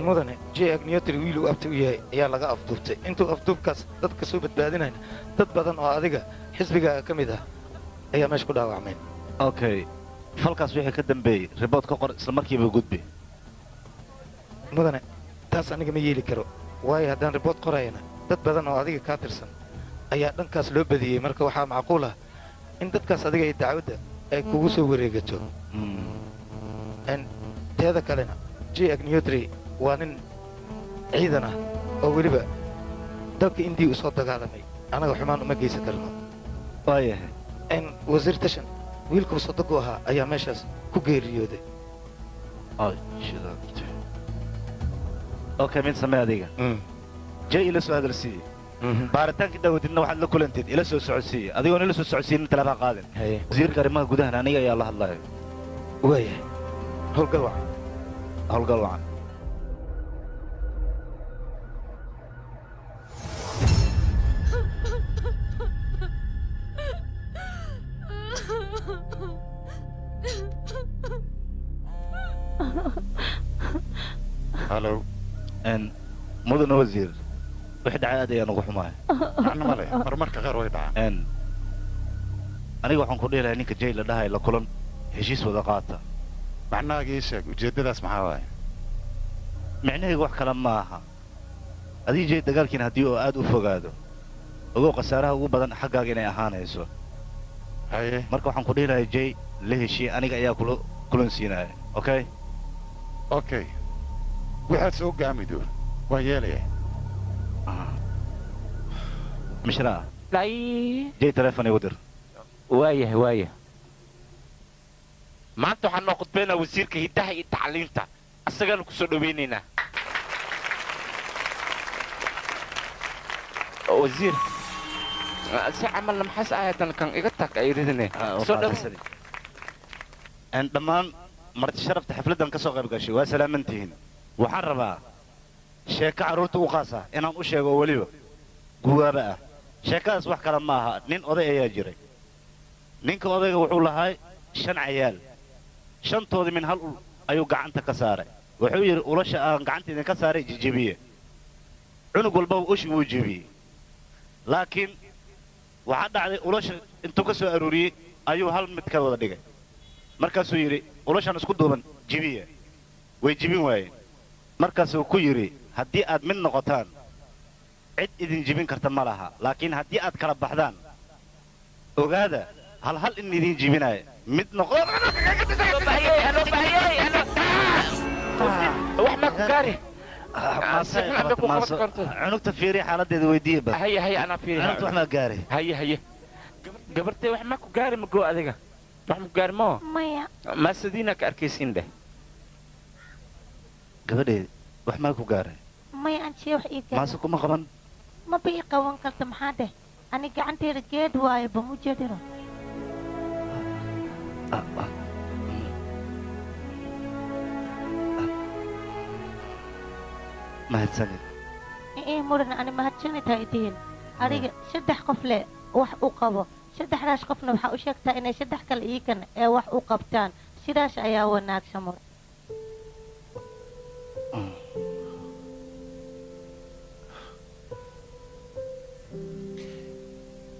Mudane, J Agniyotri wiil uu abti u yahay ayaa laga afduubtay. Intuu afduubkaas dadka soo badbaadinayna, dad badan oo adiga xisbigaaga ka mid ah ayaa meesha ku dhaawacmeen. Okay, falkaas wixii ka dambeeyey ribood ka qor, isla markiiba gudbi. Mudane, taas aniga ma yeeli karo, waayo haddaan ribood qorayana dad badan oo adiga kaa tirsan ayaa dhankaas loo badiyey. Marka waxaa macquul ah in dadkaas adiga ay dacwadda ay kugu soo wareegato. Teeda kalena, J Agniyotri waa nin ciidan ah oo weliba dalka Indiya u soo dagaalamay. Anaga xumaan uma geysan karno. Waayahay. Wasiir Tashan, wiilkuu sodogu ahaa ayaa meeshaas ku geeriyooday. Okay, mid samee adiga. Jay ila soo hadalsiiye. Baaritaankii daawadidna waxaad la kulanteed ila soo socodsiiye. Adigoon ila soo socodsiinin talaabaa qaadin. Wasiirka arrimaha gudahana aniga ayaa la hadlayo. Waayahay. Howlgal wacan. Howlgal wacan. Halo. Mudane wasiir, wixii dhacay aad ayaan ugu xumahay. Macno ma leh, horumarka qaar way dhacaan. Aniga waxaan ku dhihi lahaa ninka Jay la dhahay la kulan, heshiis wada qaata. Macnahaaga ii sheeg, ujeeddadaas maxaa waaye? Micnahayga wax kale ma aha. Adii Jay dagaalkiina haddii uu aad u fogaado, ogow khasaaraha ugu badan xaggaaga inay ahaanayso. Haye. Marka waxaan ku dhihi lahaa Jay la heshiiye, aniga ayaa kula kulan siinaya. Okay? Okay. Waxaad soo gaamido waan yeelaya. Mishraa. Jay telefoon igu dir. Waayahay, waayah. Maanta waxaan noo khudbaynaa wasiirka hiddaha iyo tacliinta, asagaanu ku soo dhawaynaynaa. Wasiir, si camalna maxaas ahaytan kan iga tag ay ridine. Soo dhaw. Dhammaan marti sharafta xafladdan ka soo qayb gashay waa salaamantihiin. Waxaan rabaa sheeko carruurta u qaasa inaan u sheego oo weliba gugaaba ah. Sheekadaas wax kale ma aha, nin oday ayaa jiray. Ninka odayga wuxuu lahaa 5 cayaal. Shantoodii min hal ul ayuu gacanta ka saaray. Wuxuu yidhi ulasha aan gacanta idinka saaray jijibiye. Cunug walbaba ushi wuu jibiyey. Laakiin waxaa dhacday ulasha intuu ka soo aruuriyey ayuu hal mid ka wada dhigay. Markaasuu yidhi ulashan isku duuban jibiye. Way jibin waayeen. Markaasuu ku yidhi haddii aad mid noqotaan cid idin jibin karta ma laha, laakiin haddii aad kala baxdaan ogaada hal hal in idin jibinaya mid noqo. Wax ma ku gaari. Cunugta fiiri xaaladdeeda weydiiye ba. Haye haye, anaa fiiri. Cunugta wax ma gaari. Haye haye. Gabartay wax ma ku gaari ma goo adiga? Wax ma ku gaari moo? Maya. Maasadiina ka arkaysiin dheh. Gabadheed wax ma ku gaaray? Maya, anjiye wax ii gaaray. Maase kuma qaban? Ma bii qaban karta, maxaa dheh? Ani gacanteeda geed waayo, ba mu jeedino. Mahadsanid. Mudan, ani mahadsanid ha idihin. Adiga 3 qof le wax u qabo. 3daas qofna waxaa u sheegtaa inay 3 kale iikan ee wax u qabtaan. Sidaas ayaa wanaagsan mudan.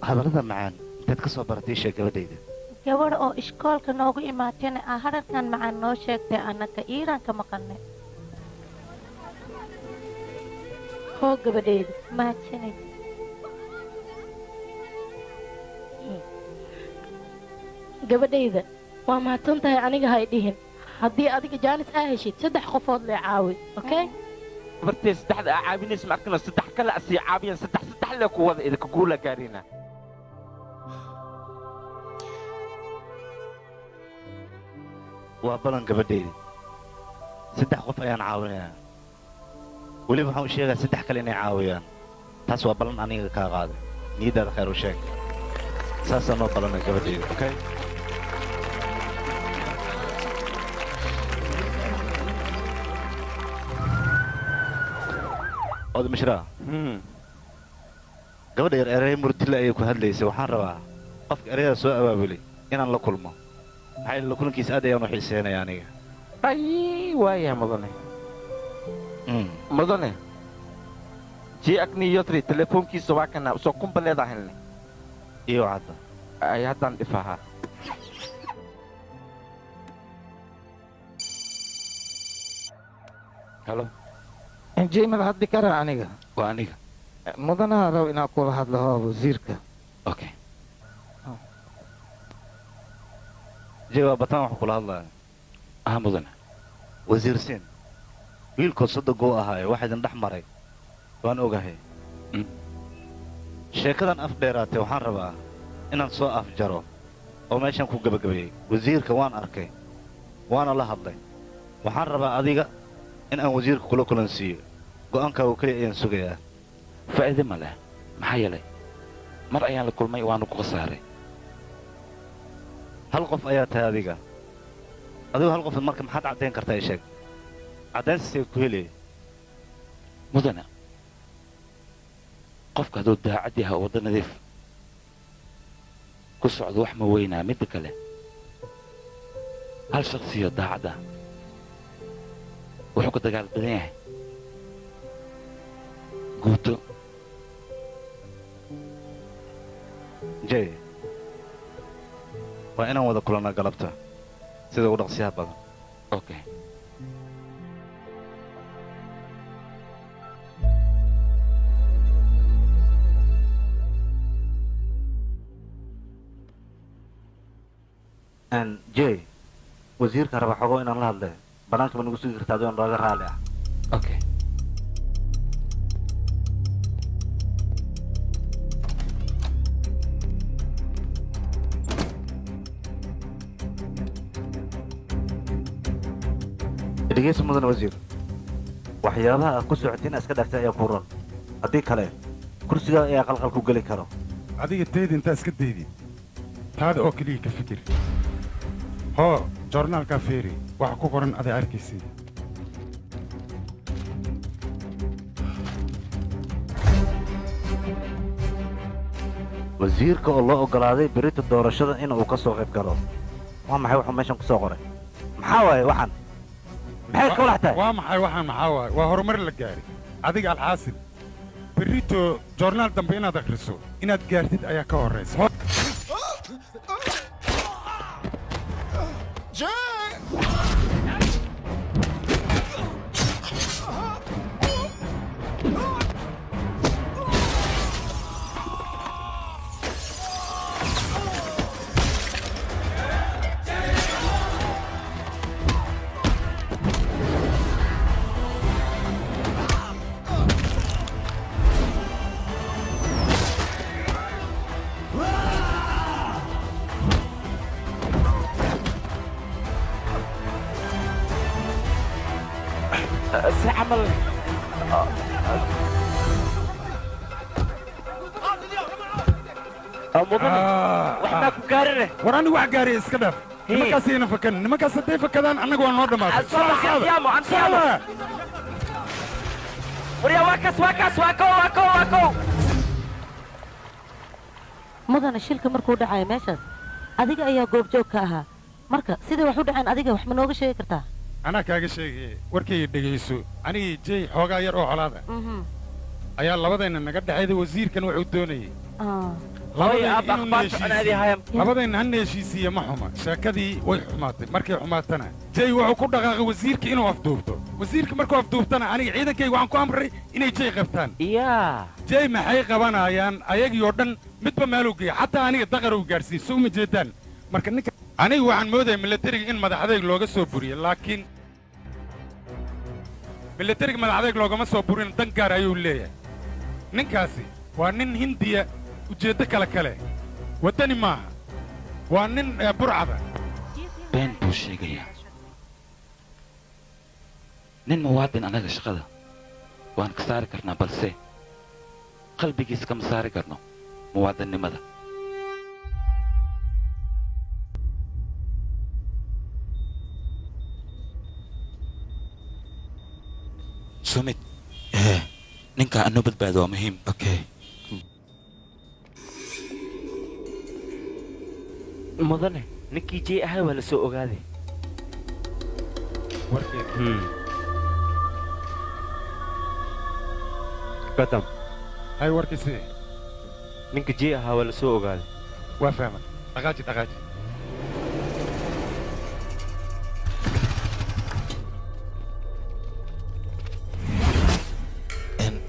Hadallada macaan intaad ka soo baratay sheeg gabadhayda. Gabadh oo iskoolka noogu imaatayna aa hadalkan macaan noo sheegtay, annaka Iiraanka maqalnay. Hoo gabadhayda, mahadsanid. Gabadhayda, Waa mahadsan tahay aniga hay dhihin. Haddii adiga jaanis aa heshid 3 qofood lee caawi, okay? Bartay saddexda aa caawinaysa ma arkino 3 kale asii caawiyaan 3 lee ku wada idinka guula gaarina. Waa balan gabadhayda. 3 qof ayaan caawinayaa. Weliba waxaan u sheegaa 3 kale inay caawiyaan. Taas waa balan aniga kaa qaaday. Niyadaada khayr u sheeg. Saasaa noo balanay gabadhayda, okay? Oday Mishra. Gabadha yar erey murtile ayay ku hadlaysay. Waxaan rabaa qofka ereyada soo abaabulay inaan la kulmo. Maxaa yeelay la kulankiisa aad ayaan u xiiseynayaa aniga. Ay, waaya mudane. Mudane. Jee Agni Yotri telefoonkiisa waa kana soo kumbaleeda helnay. Iyo hadda. Ay haddaan dhifahaa. Hello. Jay ma la hadli karaa aniga? Waa aniga. Mudanaha rabo inaan kula hadlo wasiirka. Okay. Jay waa bataan wax kula hadlaya. Ah mudane. Wasiir Siin. Wiilkood soddon ahaaye wax idin dhex maray. Waan ogahay. Sheekadan af dheeraatay waxaan rabaa inaan soo afjaro oo meeshan ku gabagabeeyey. Wasiirka waan arkay. Waana la hadlay. Waxaan rabaa adiga in aan wasiirka kula kulansiiyo. Go'aankaagu kaliya ayaan sugayaa. Faa'iido ma leh. Maxaa yeelay mar ayaan la kulmay waanu ku khasaaray. Hal qof ayaa tahay adiga. Adigu hal qof marka maxaad caddayn kartaa ii sheeg. Caddayntiisay ku helay. Mudane. Qofka hadduu daacad yahay oo waddo nadiif ku socdo wax ma weynaa midda kale. Hal shakhsiyo daacad ah wuxuu ka dagaal badan yahay guuto. Jay, waa inaan wada kulannaa galabta sida ugu dhaqsiyaha badan. Okay. Jay, wasiirka raba xogo inaan la hadlay. Banaanka ma nagu sugi kartaa adigoo nooga raali ah. Okay. Dhegeyso mudan wasiir. Waxyaabaha aad ku socotiin iska dhaaftay ayaa ku ron. Haddii kale kursiga ayaa qalqal ku geli karo. Adiga tayda intaa iska daydid. Taada oo kaliya ka fikir. Hoo, joornaalka fiiri. Waxa ku qoran aday arkaysid. Wasiirka oo loo oggolaaday berita doorashada in uu ka soo qayb galo. Waa maxay wuxuu meeshan ku soo qoray? Maxaa waaye waxan? Maxay ka walax tahay? Waa maxay waxan maxaa waaye? Waa horumar la gaaray. Adiga alxaasil. Berito joornaal dambe inaad akhriso, inaad gaartid ayaa ka horreysa. Si camal mudane waxbaa ku gaarine. War anigu wax gaariya iska dhaaf. Nimankaas ayna fakan. Nimankaas hadday fakadaan annaga waa noo dhammaatay. Andiamo. Waryaa waa kaas waa kaas waa kow waa kow waa kow. Mudane shilka markuu dhacayo meeshaas adiga ayaa goobjoog ka ahaa. Marka sidai wax u dhaceen adiga wax ma nooga sheegi kartaa? Anaa kaaga sheegay warkayga dhegayso. Anigii Jay xoogaa yar oo colaada ayaa labadayna naga dhexayda. Wasiirkan wuxuu doonayay labadayna hanna heshiisiiya ma xuma. Sheekadii way xumaatay. Markay xumaatana Jay wuxuu ku dhaqaaqay wasiirka inuu afduubto. Wasiirka markuu afduubtana aniga ciidankayga waxaan ku amray inay Jay qabtaan. Jay maxay qabanayaan ayagii oo dhan midba meeluu geeya. Xataa aniga daqar uu gaadhsiin soo uma jeedaan. Marka ninka Anigu waxaan moodaya milatariga in madaxadayg looga soo buriyo, laakiin milatariga madaxadayg loogama soo burin, dan gaar ayuu leeyahay. Ninkaasi waa nin Hindiya, ujeeddo kale kale. Waddani maaha. Waa nin burcada. Been buu sheegayaa. Nin muwaadin anaga shaqada waan ka saari karnaa, balse qalbigiisa kama saari karno muwaadinnimada. Sumit, ninka anoo badbaado waa muhiim. Okay. Mudane, ninkii Jay ahaa waa la soo ogaaday. Gadam. Hay warkiisii. Ninka Jay ahaa waa la soo ogaaday. Waa fahmay. Dhaqaaji dhaqaaji.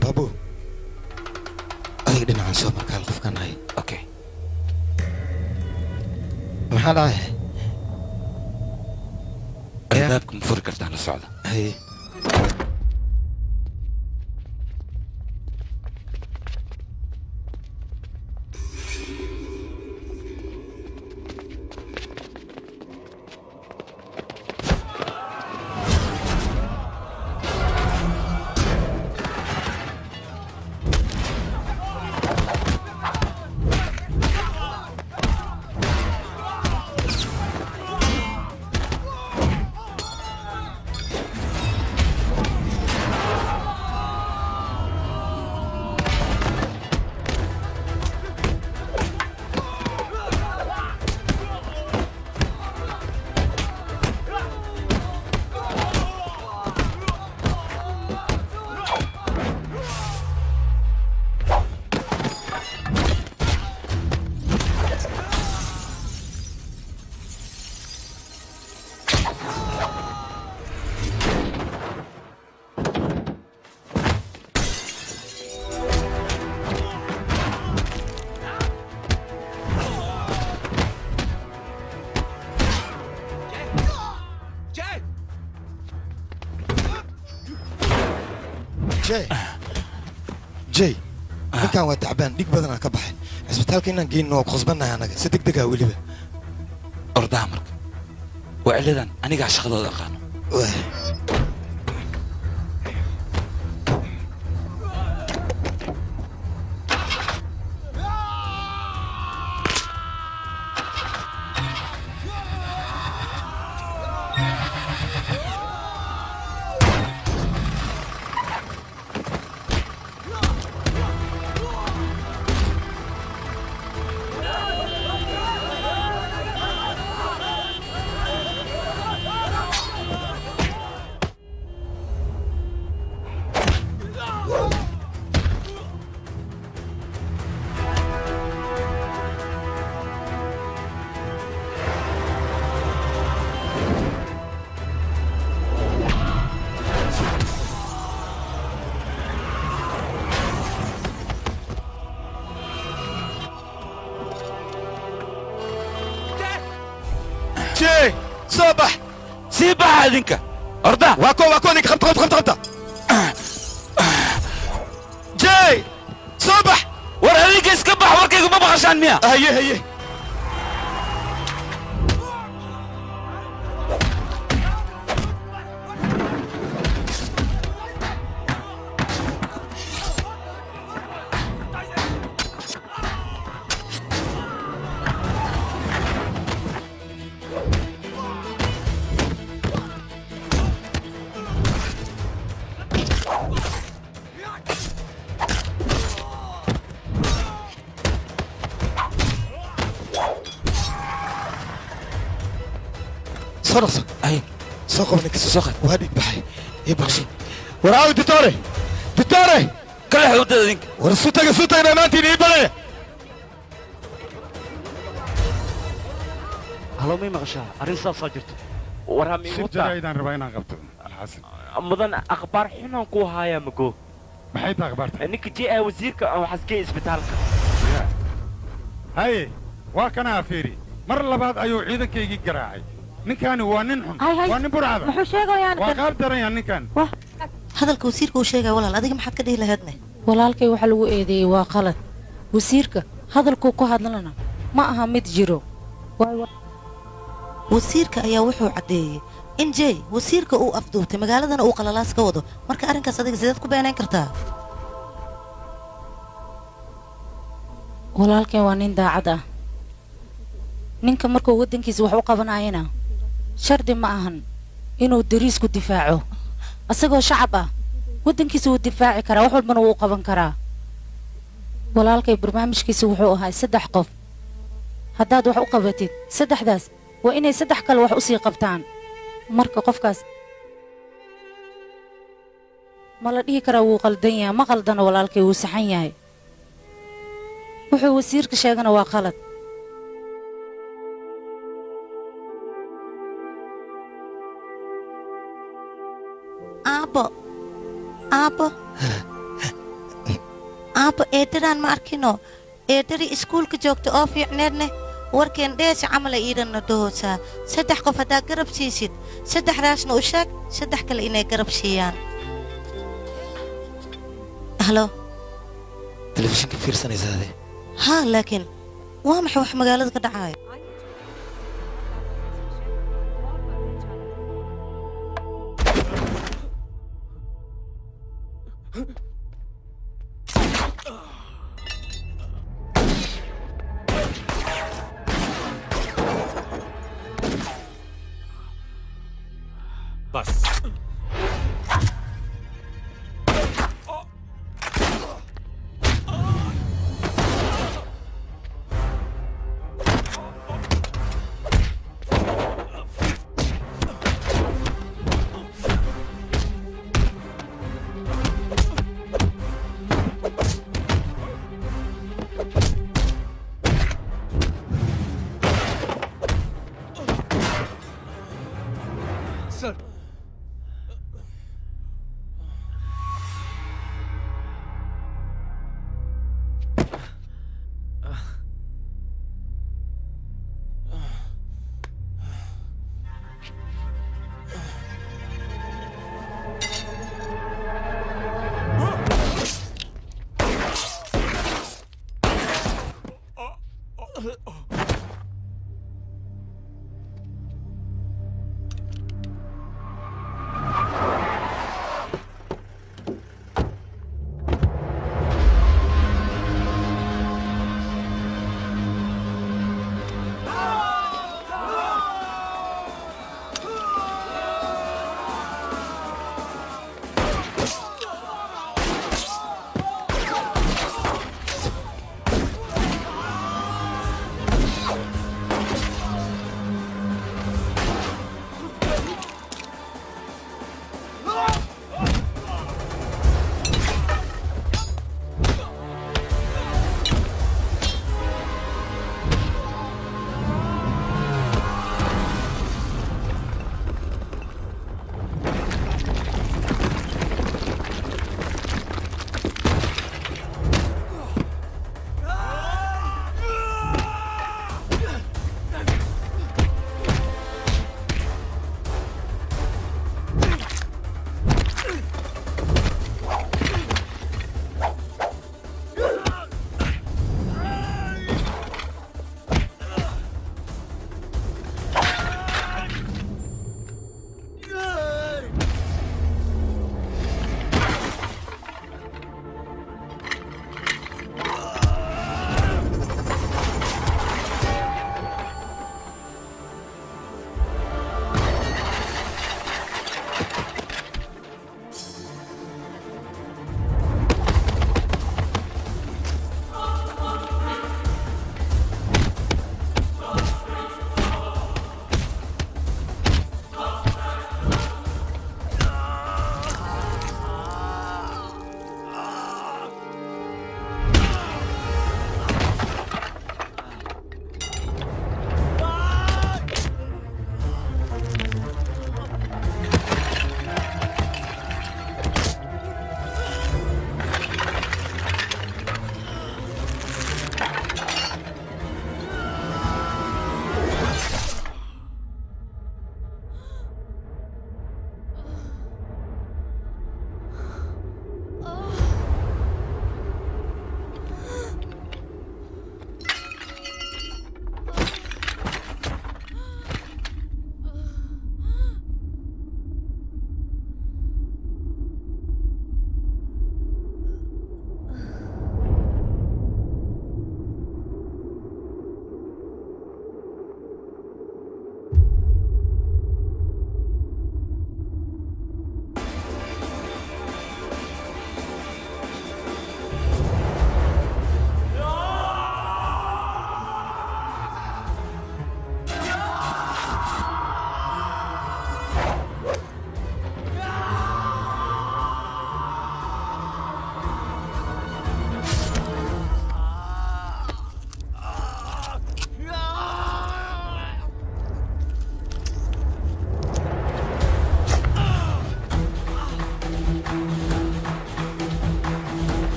Babu, adiga dhinacan soo markaal qofkan hay. Okay. Maxaa dhacay? Albaabka ma furi kartaa, la socda. Haye. Jay, ninkan waa tacbaan, dhig badanaa ka baxay. Cisbitaalka inaan geyno waa ku khasbannahay annaga, si degdeg ah weliba. Ordaha marka. Waa ciladan anigaa shaqadooda aqaano. Soo bax. Sii baxa idinka. Orda. Waa ko ninka qabta qabta qabta. Jay, soo bax. War adinka iska bax, warkayga ma maqashaan miya? Haye haye. Soo ay soo qabo ninka, soo qad. Waa dhig baxay. Ii baxshay. War aaw ditore. Ditore. Kala xawdada idinka. War soo taga soo taga maantiin ii balay. Halo, may maqashaa? Arrin saasaa jirto. War Shir jaraa'idaan rabaa inaan qabto, Alxasan. Mudan, akhbaar xunaan ku hayaa mago. Maxay tahay akhbaarta? Ninka Jay ah wasiirka waxaas geey isbitaalka. Haye, waa kana fiiri. Mar labaad ayuu ciidankaygii garaacay. Ninkaani waa nin xun, waa nin burcada. Muxuu sheegayaa? Waa qaab daranyaa ninkan. Hadalka wasiirka uu sheegaya walaal, adiga maxaad ka dhihi lahaydne? Walaalkay waxa lagu eedeeyey waa qalad. Wasiirka hadalkuu ku hadlana ma aha mid jiro. Wasiirka ayaa wuxuu caddeeyey in Jay wasiirka uu afduubtay, magaaladana uu qalalaas ka wado. Marka arrinkaas adiga sideed ku beenayn kartaa? Walaalkay waa nin daacad ah. Ninka markuu waddankiisa wax u qabanayana shardi ma ahan inuu dariisku difaaco. Asagoo shacab ah waddankiisa wuu difaaci karaa, wax walbana wuu u qaban karaa. Walaalkay barnaamijkiisa wuxuu ahaa 3 qof. Haddaad wax u qabatid 3daas waa inay 3 kale wax u sii qabtaan. Marka qofkaas ma la dhihi karaa wuu qaldan yahay? Ma qaldano walaalkay, wuu saxan yahay. Wuxuu wasiirka sheegana waa qalad. Aabbo, aabbo, aabbo, eedadaan ma arkino. Eedadii iskuulka joogta oo fiicneedne warkeen dheesha camala iidhanna dhahoosaa. 3 qof haddaa garab siisid, 3daasna u sheeg 3 kale inay garab siiyaan. Halo. Telefishinka fiirsanaysaade? Haa, laakiin waa maxay wax magaalada ka dhacaayo? Bas. Sir.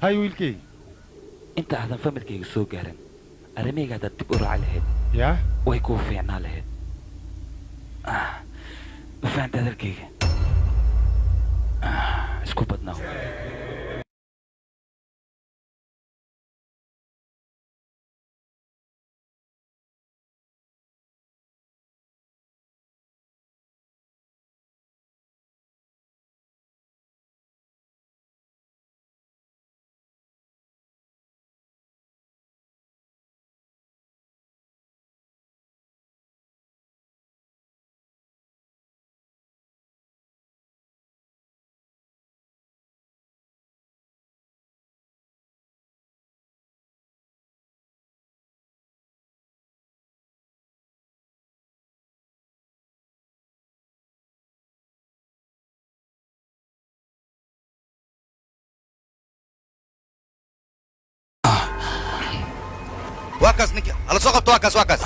Hay wiilkay. Inta aadan familkayga soo gaarin arrimahayga haddaad dib u raaci lahayd yaa way kuu fiicnaa lahayd. Ma fahanta hadalkayga? Isku badnaaw. واكاس نك على سوق واكاس واكاس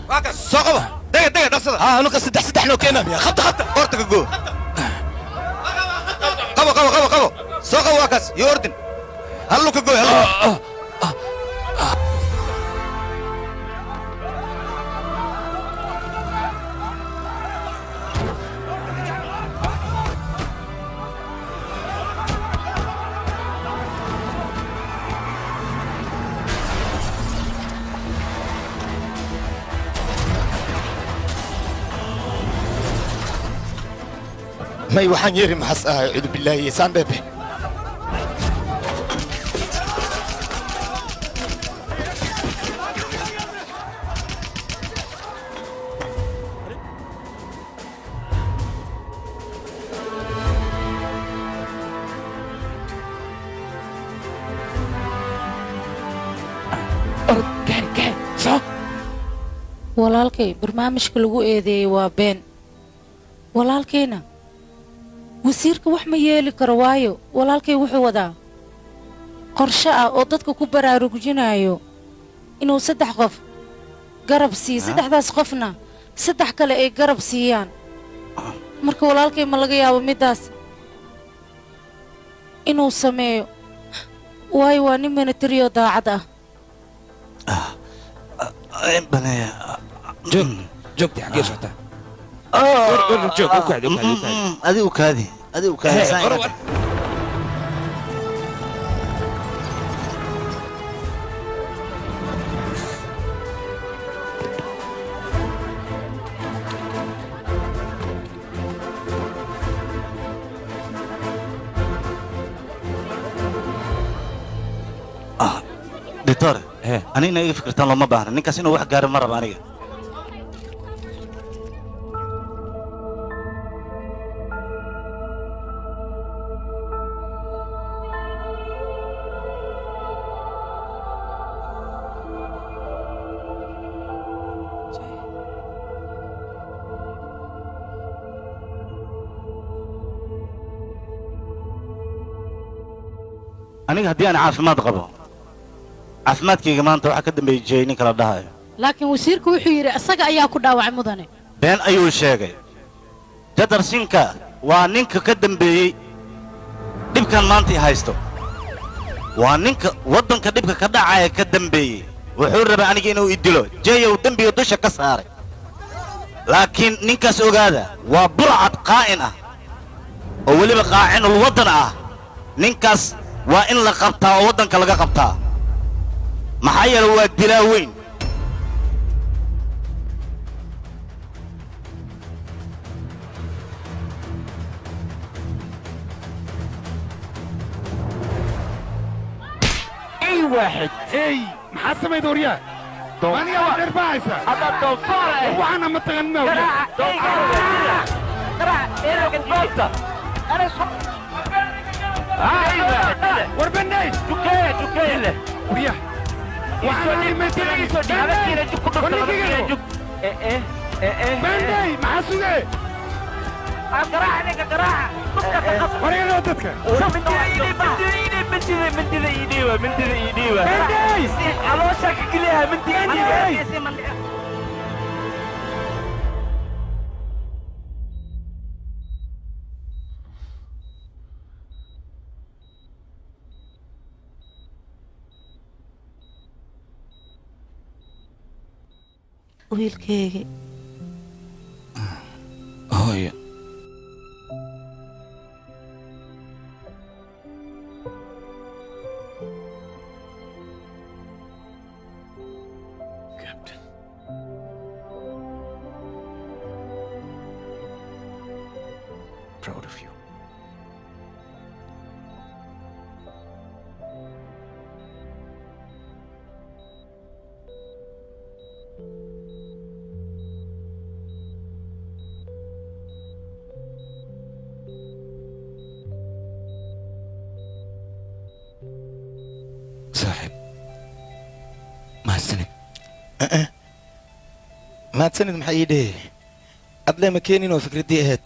واكاس سوق دقة دقة نفسها. ها نوكا سدح سدح لو كينا يا خط خط قرتك جو قبو قبو قبو قبو سوق واكاس يوردن هلوك جو هلو. may waxaan yeeri maxas ahay cudu billaahi saan dheebe Walaalkay barnaamijka lagu eedeeyay waa been. Walaalkayna wasiirka wax ma yeeli karo waayo walaalkay wuxuu wadaa qorshe ah oo dadka ku baraarujinayo inuu 3 qof garab siiyo, 3daas qofna 3 kale ay garab siiyaan. Marka walaalkay ma laga yaabo midaas inuu sameeyo waayo waa nin military oo daacad ah. Joog joogti xaggee socotaa? Joog u kaadi u kaadi u kaadi. Adi u kaadi adi u kaadi. Doctor, anigna iga fikirtaan looma baahna. Ninkaas inuu wax gaaro ma rabo aniga. Aniga haddii aan caafimaad qabo, caafimaadkayga maanta waxaa ka dambeeyay jey ninka la dhahayo. Laakiin wasiirku wuxuu yidhi isaga ayaa ku dhaawacay mudane. Been ayuu sheegay. Jadarsinka waa ninka ka dambeeyey dhibkan maanta i haysto. Waa ninka waddanka dhibka ka dhacaya ka dambeeyey. Wuxuu rabay aniga inuu i dilo. Jeyow dembiga dusha ka saaray. Laakiin ninkaas ogaada waa burcad qaa'in ah oo weliba qaacinul waddan ah. Ninkaas waa in la qabtaa oo waddanka laga qabtaa. Maxaa yeelay waa dilaa weyn. أي واحد أي maxaa samayda waryaa aniga waa dherbahaysa waxaana ma taqanina war bandhay waryaa bandhay maxaa sugee waryaa dadka Wiilkayga. Hooyo. Captain. Proud of you. Saaxiib, mahadsanid. Mahadsanid maxaa ii dhehe? Adlee ma keenin oo fikraddii ahayd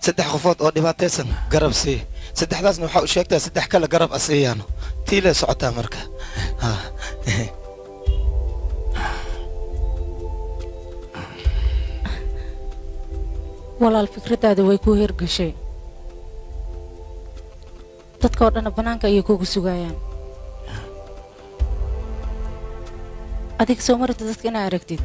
saddex qofood oo dhibaataysan garab sii, saddexdaasna waxaa u sheegtaa saddex kale garab asiiyaano tii lee socotaa marka. Ha. Walaal, fikraddaada way kuu hirgashay, dadka oo dhanna bannaanka ayay kugu sugayaan. Adiga soo maragta dadka inaa aragtid.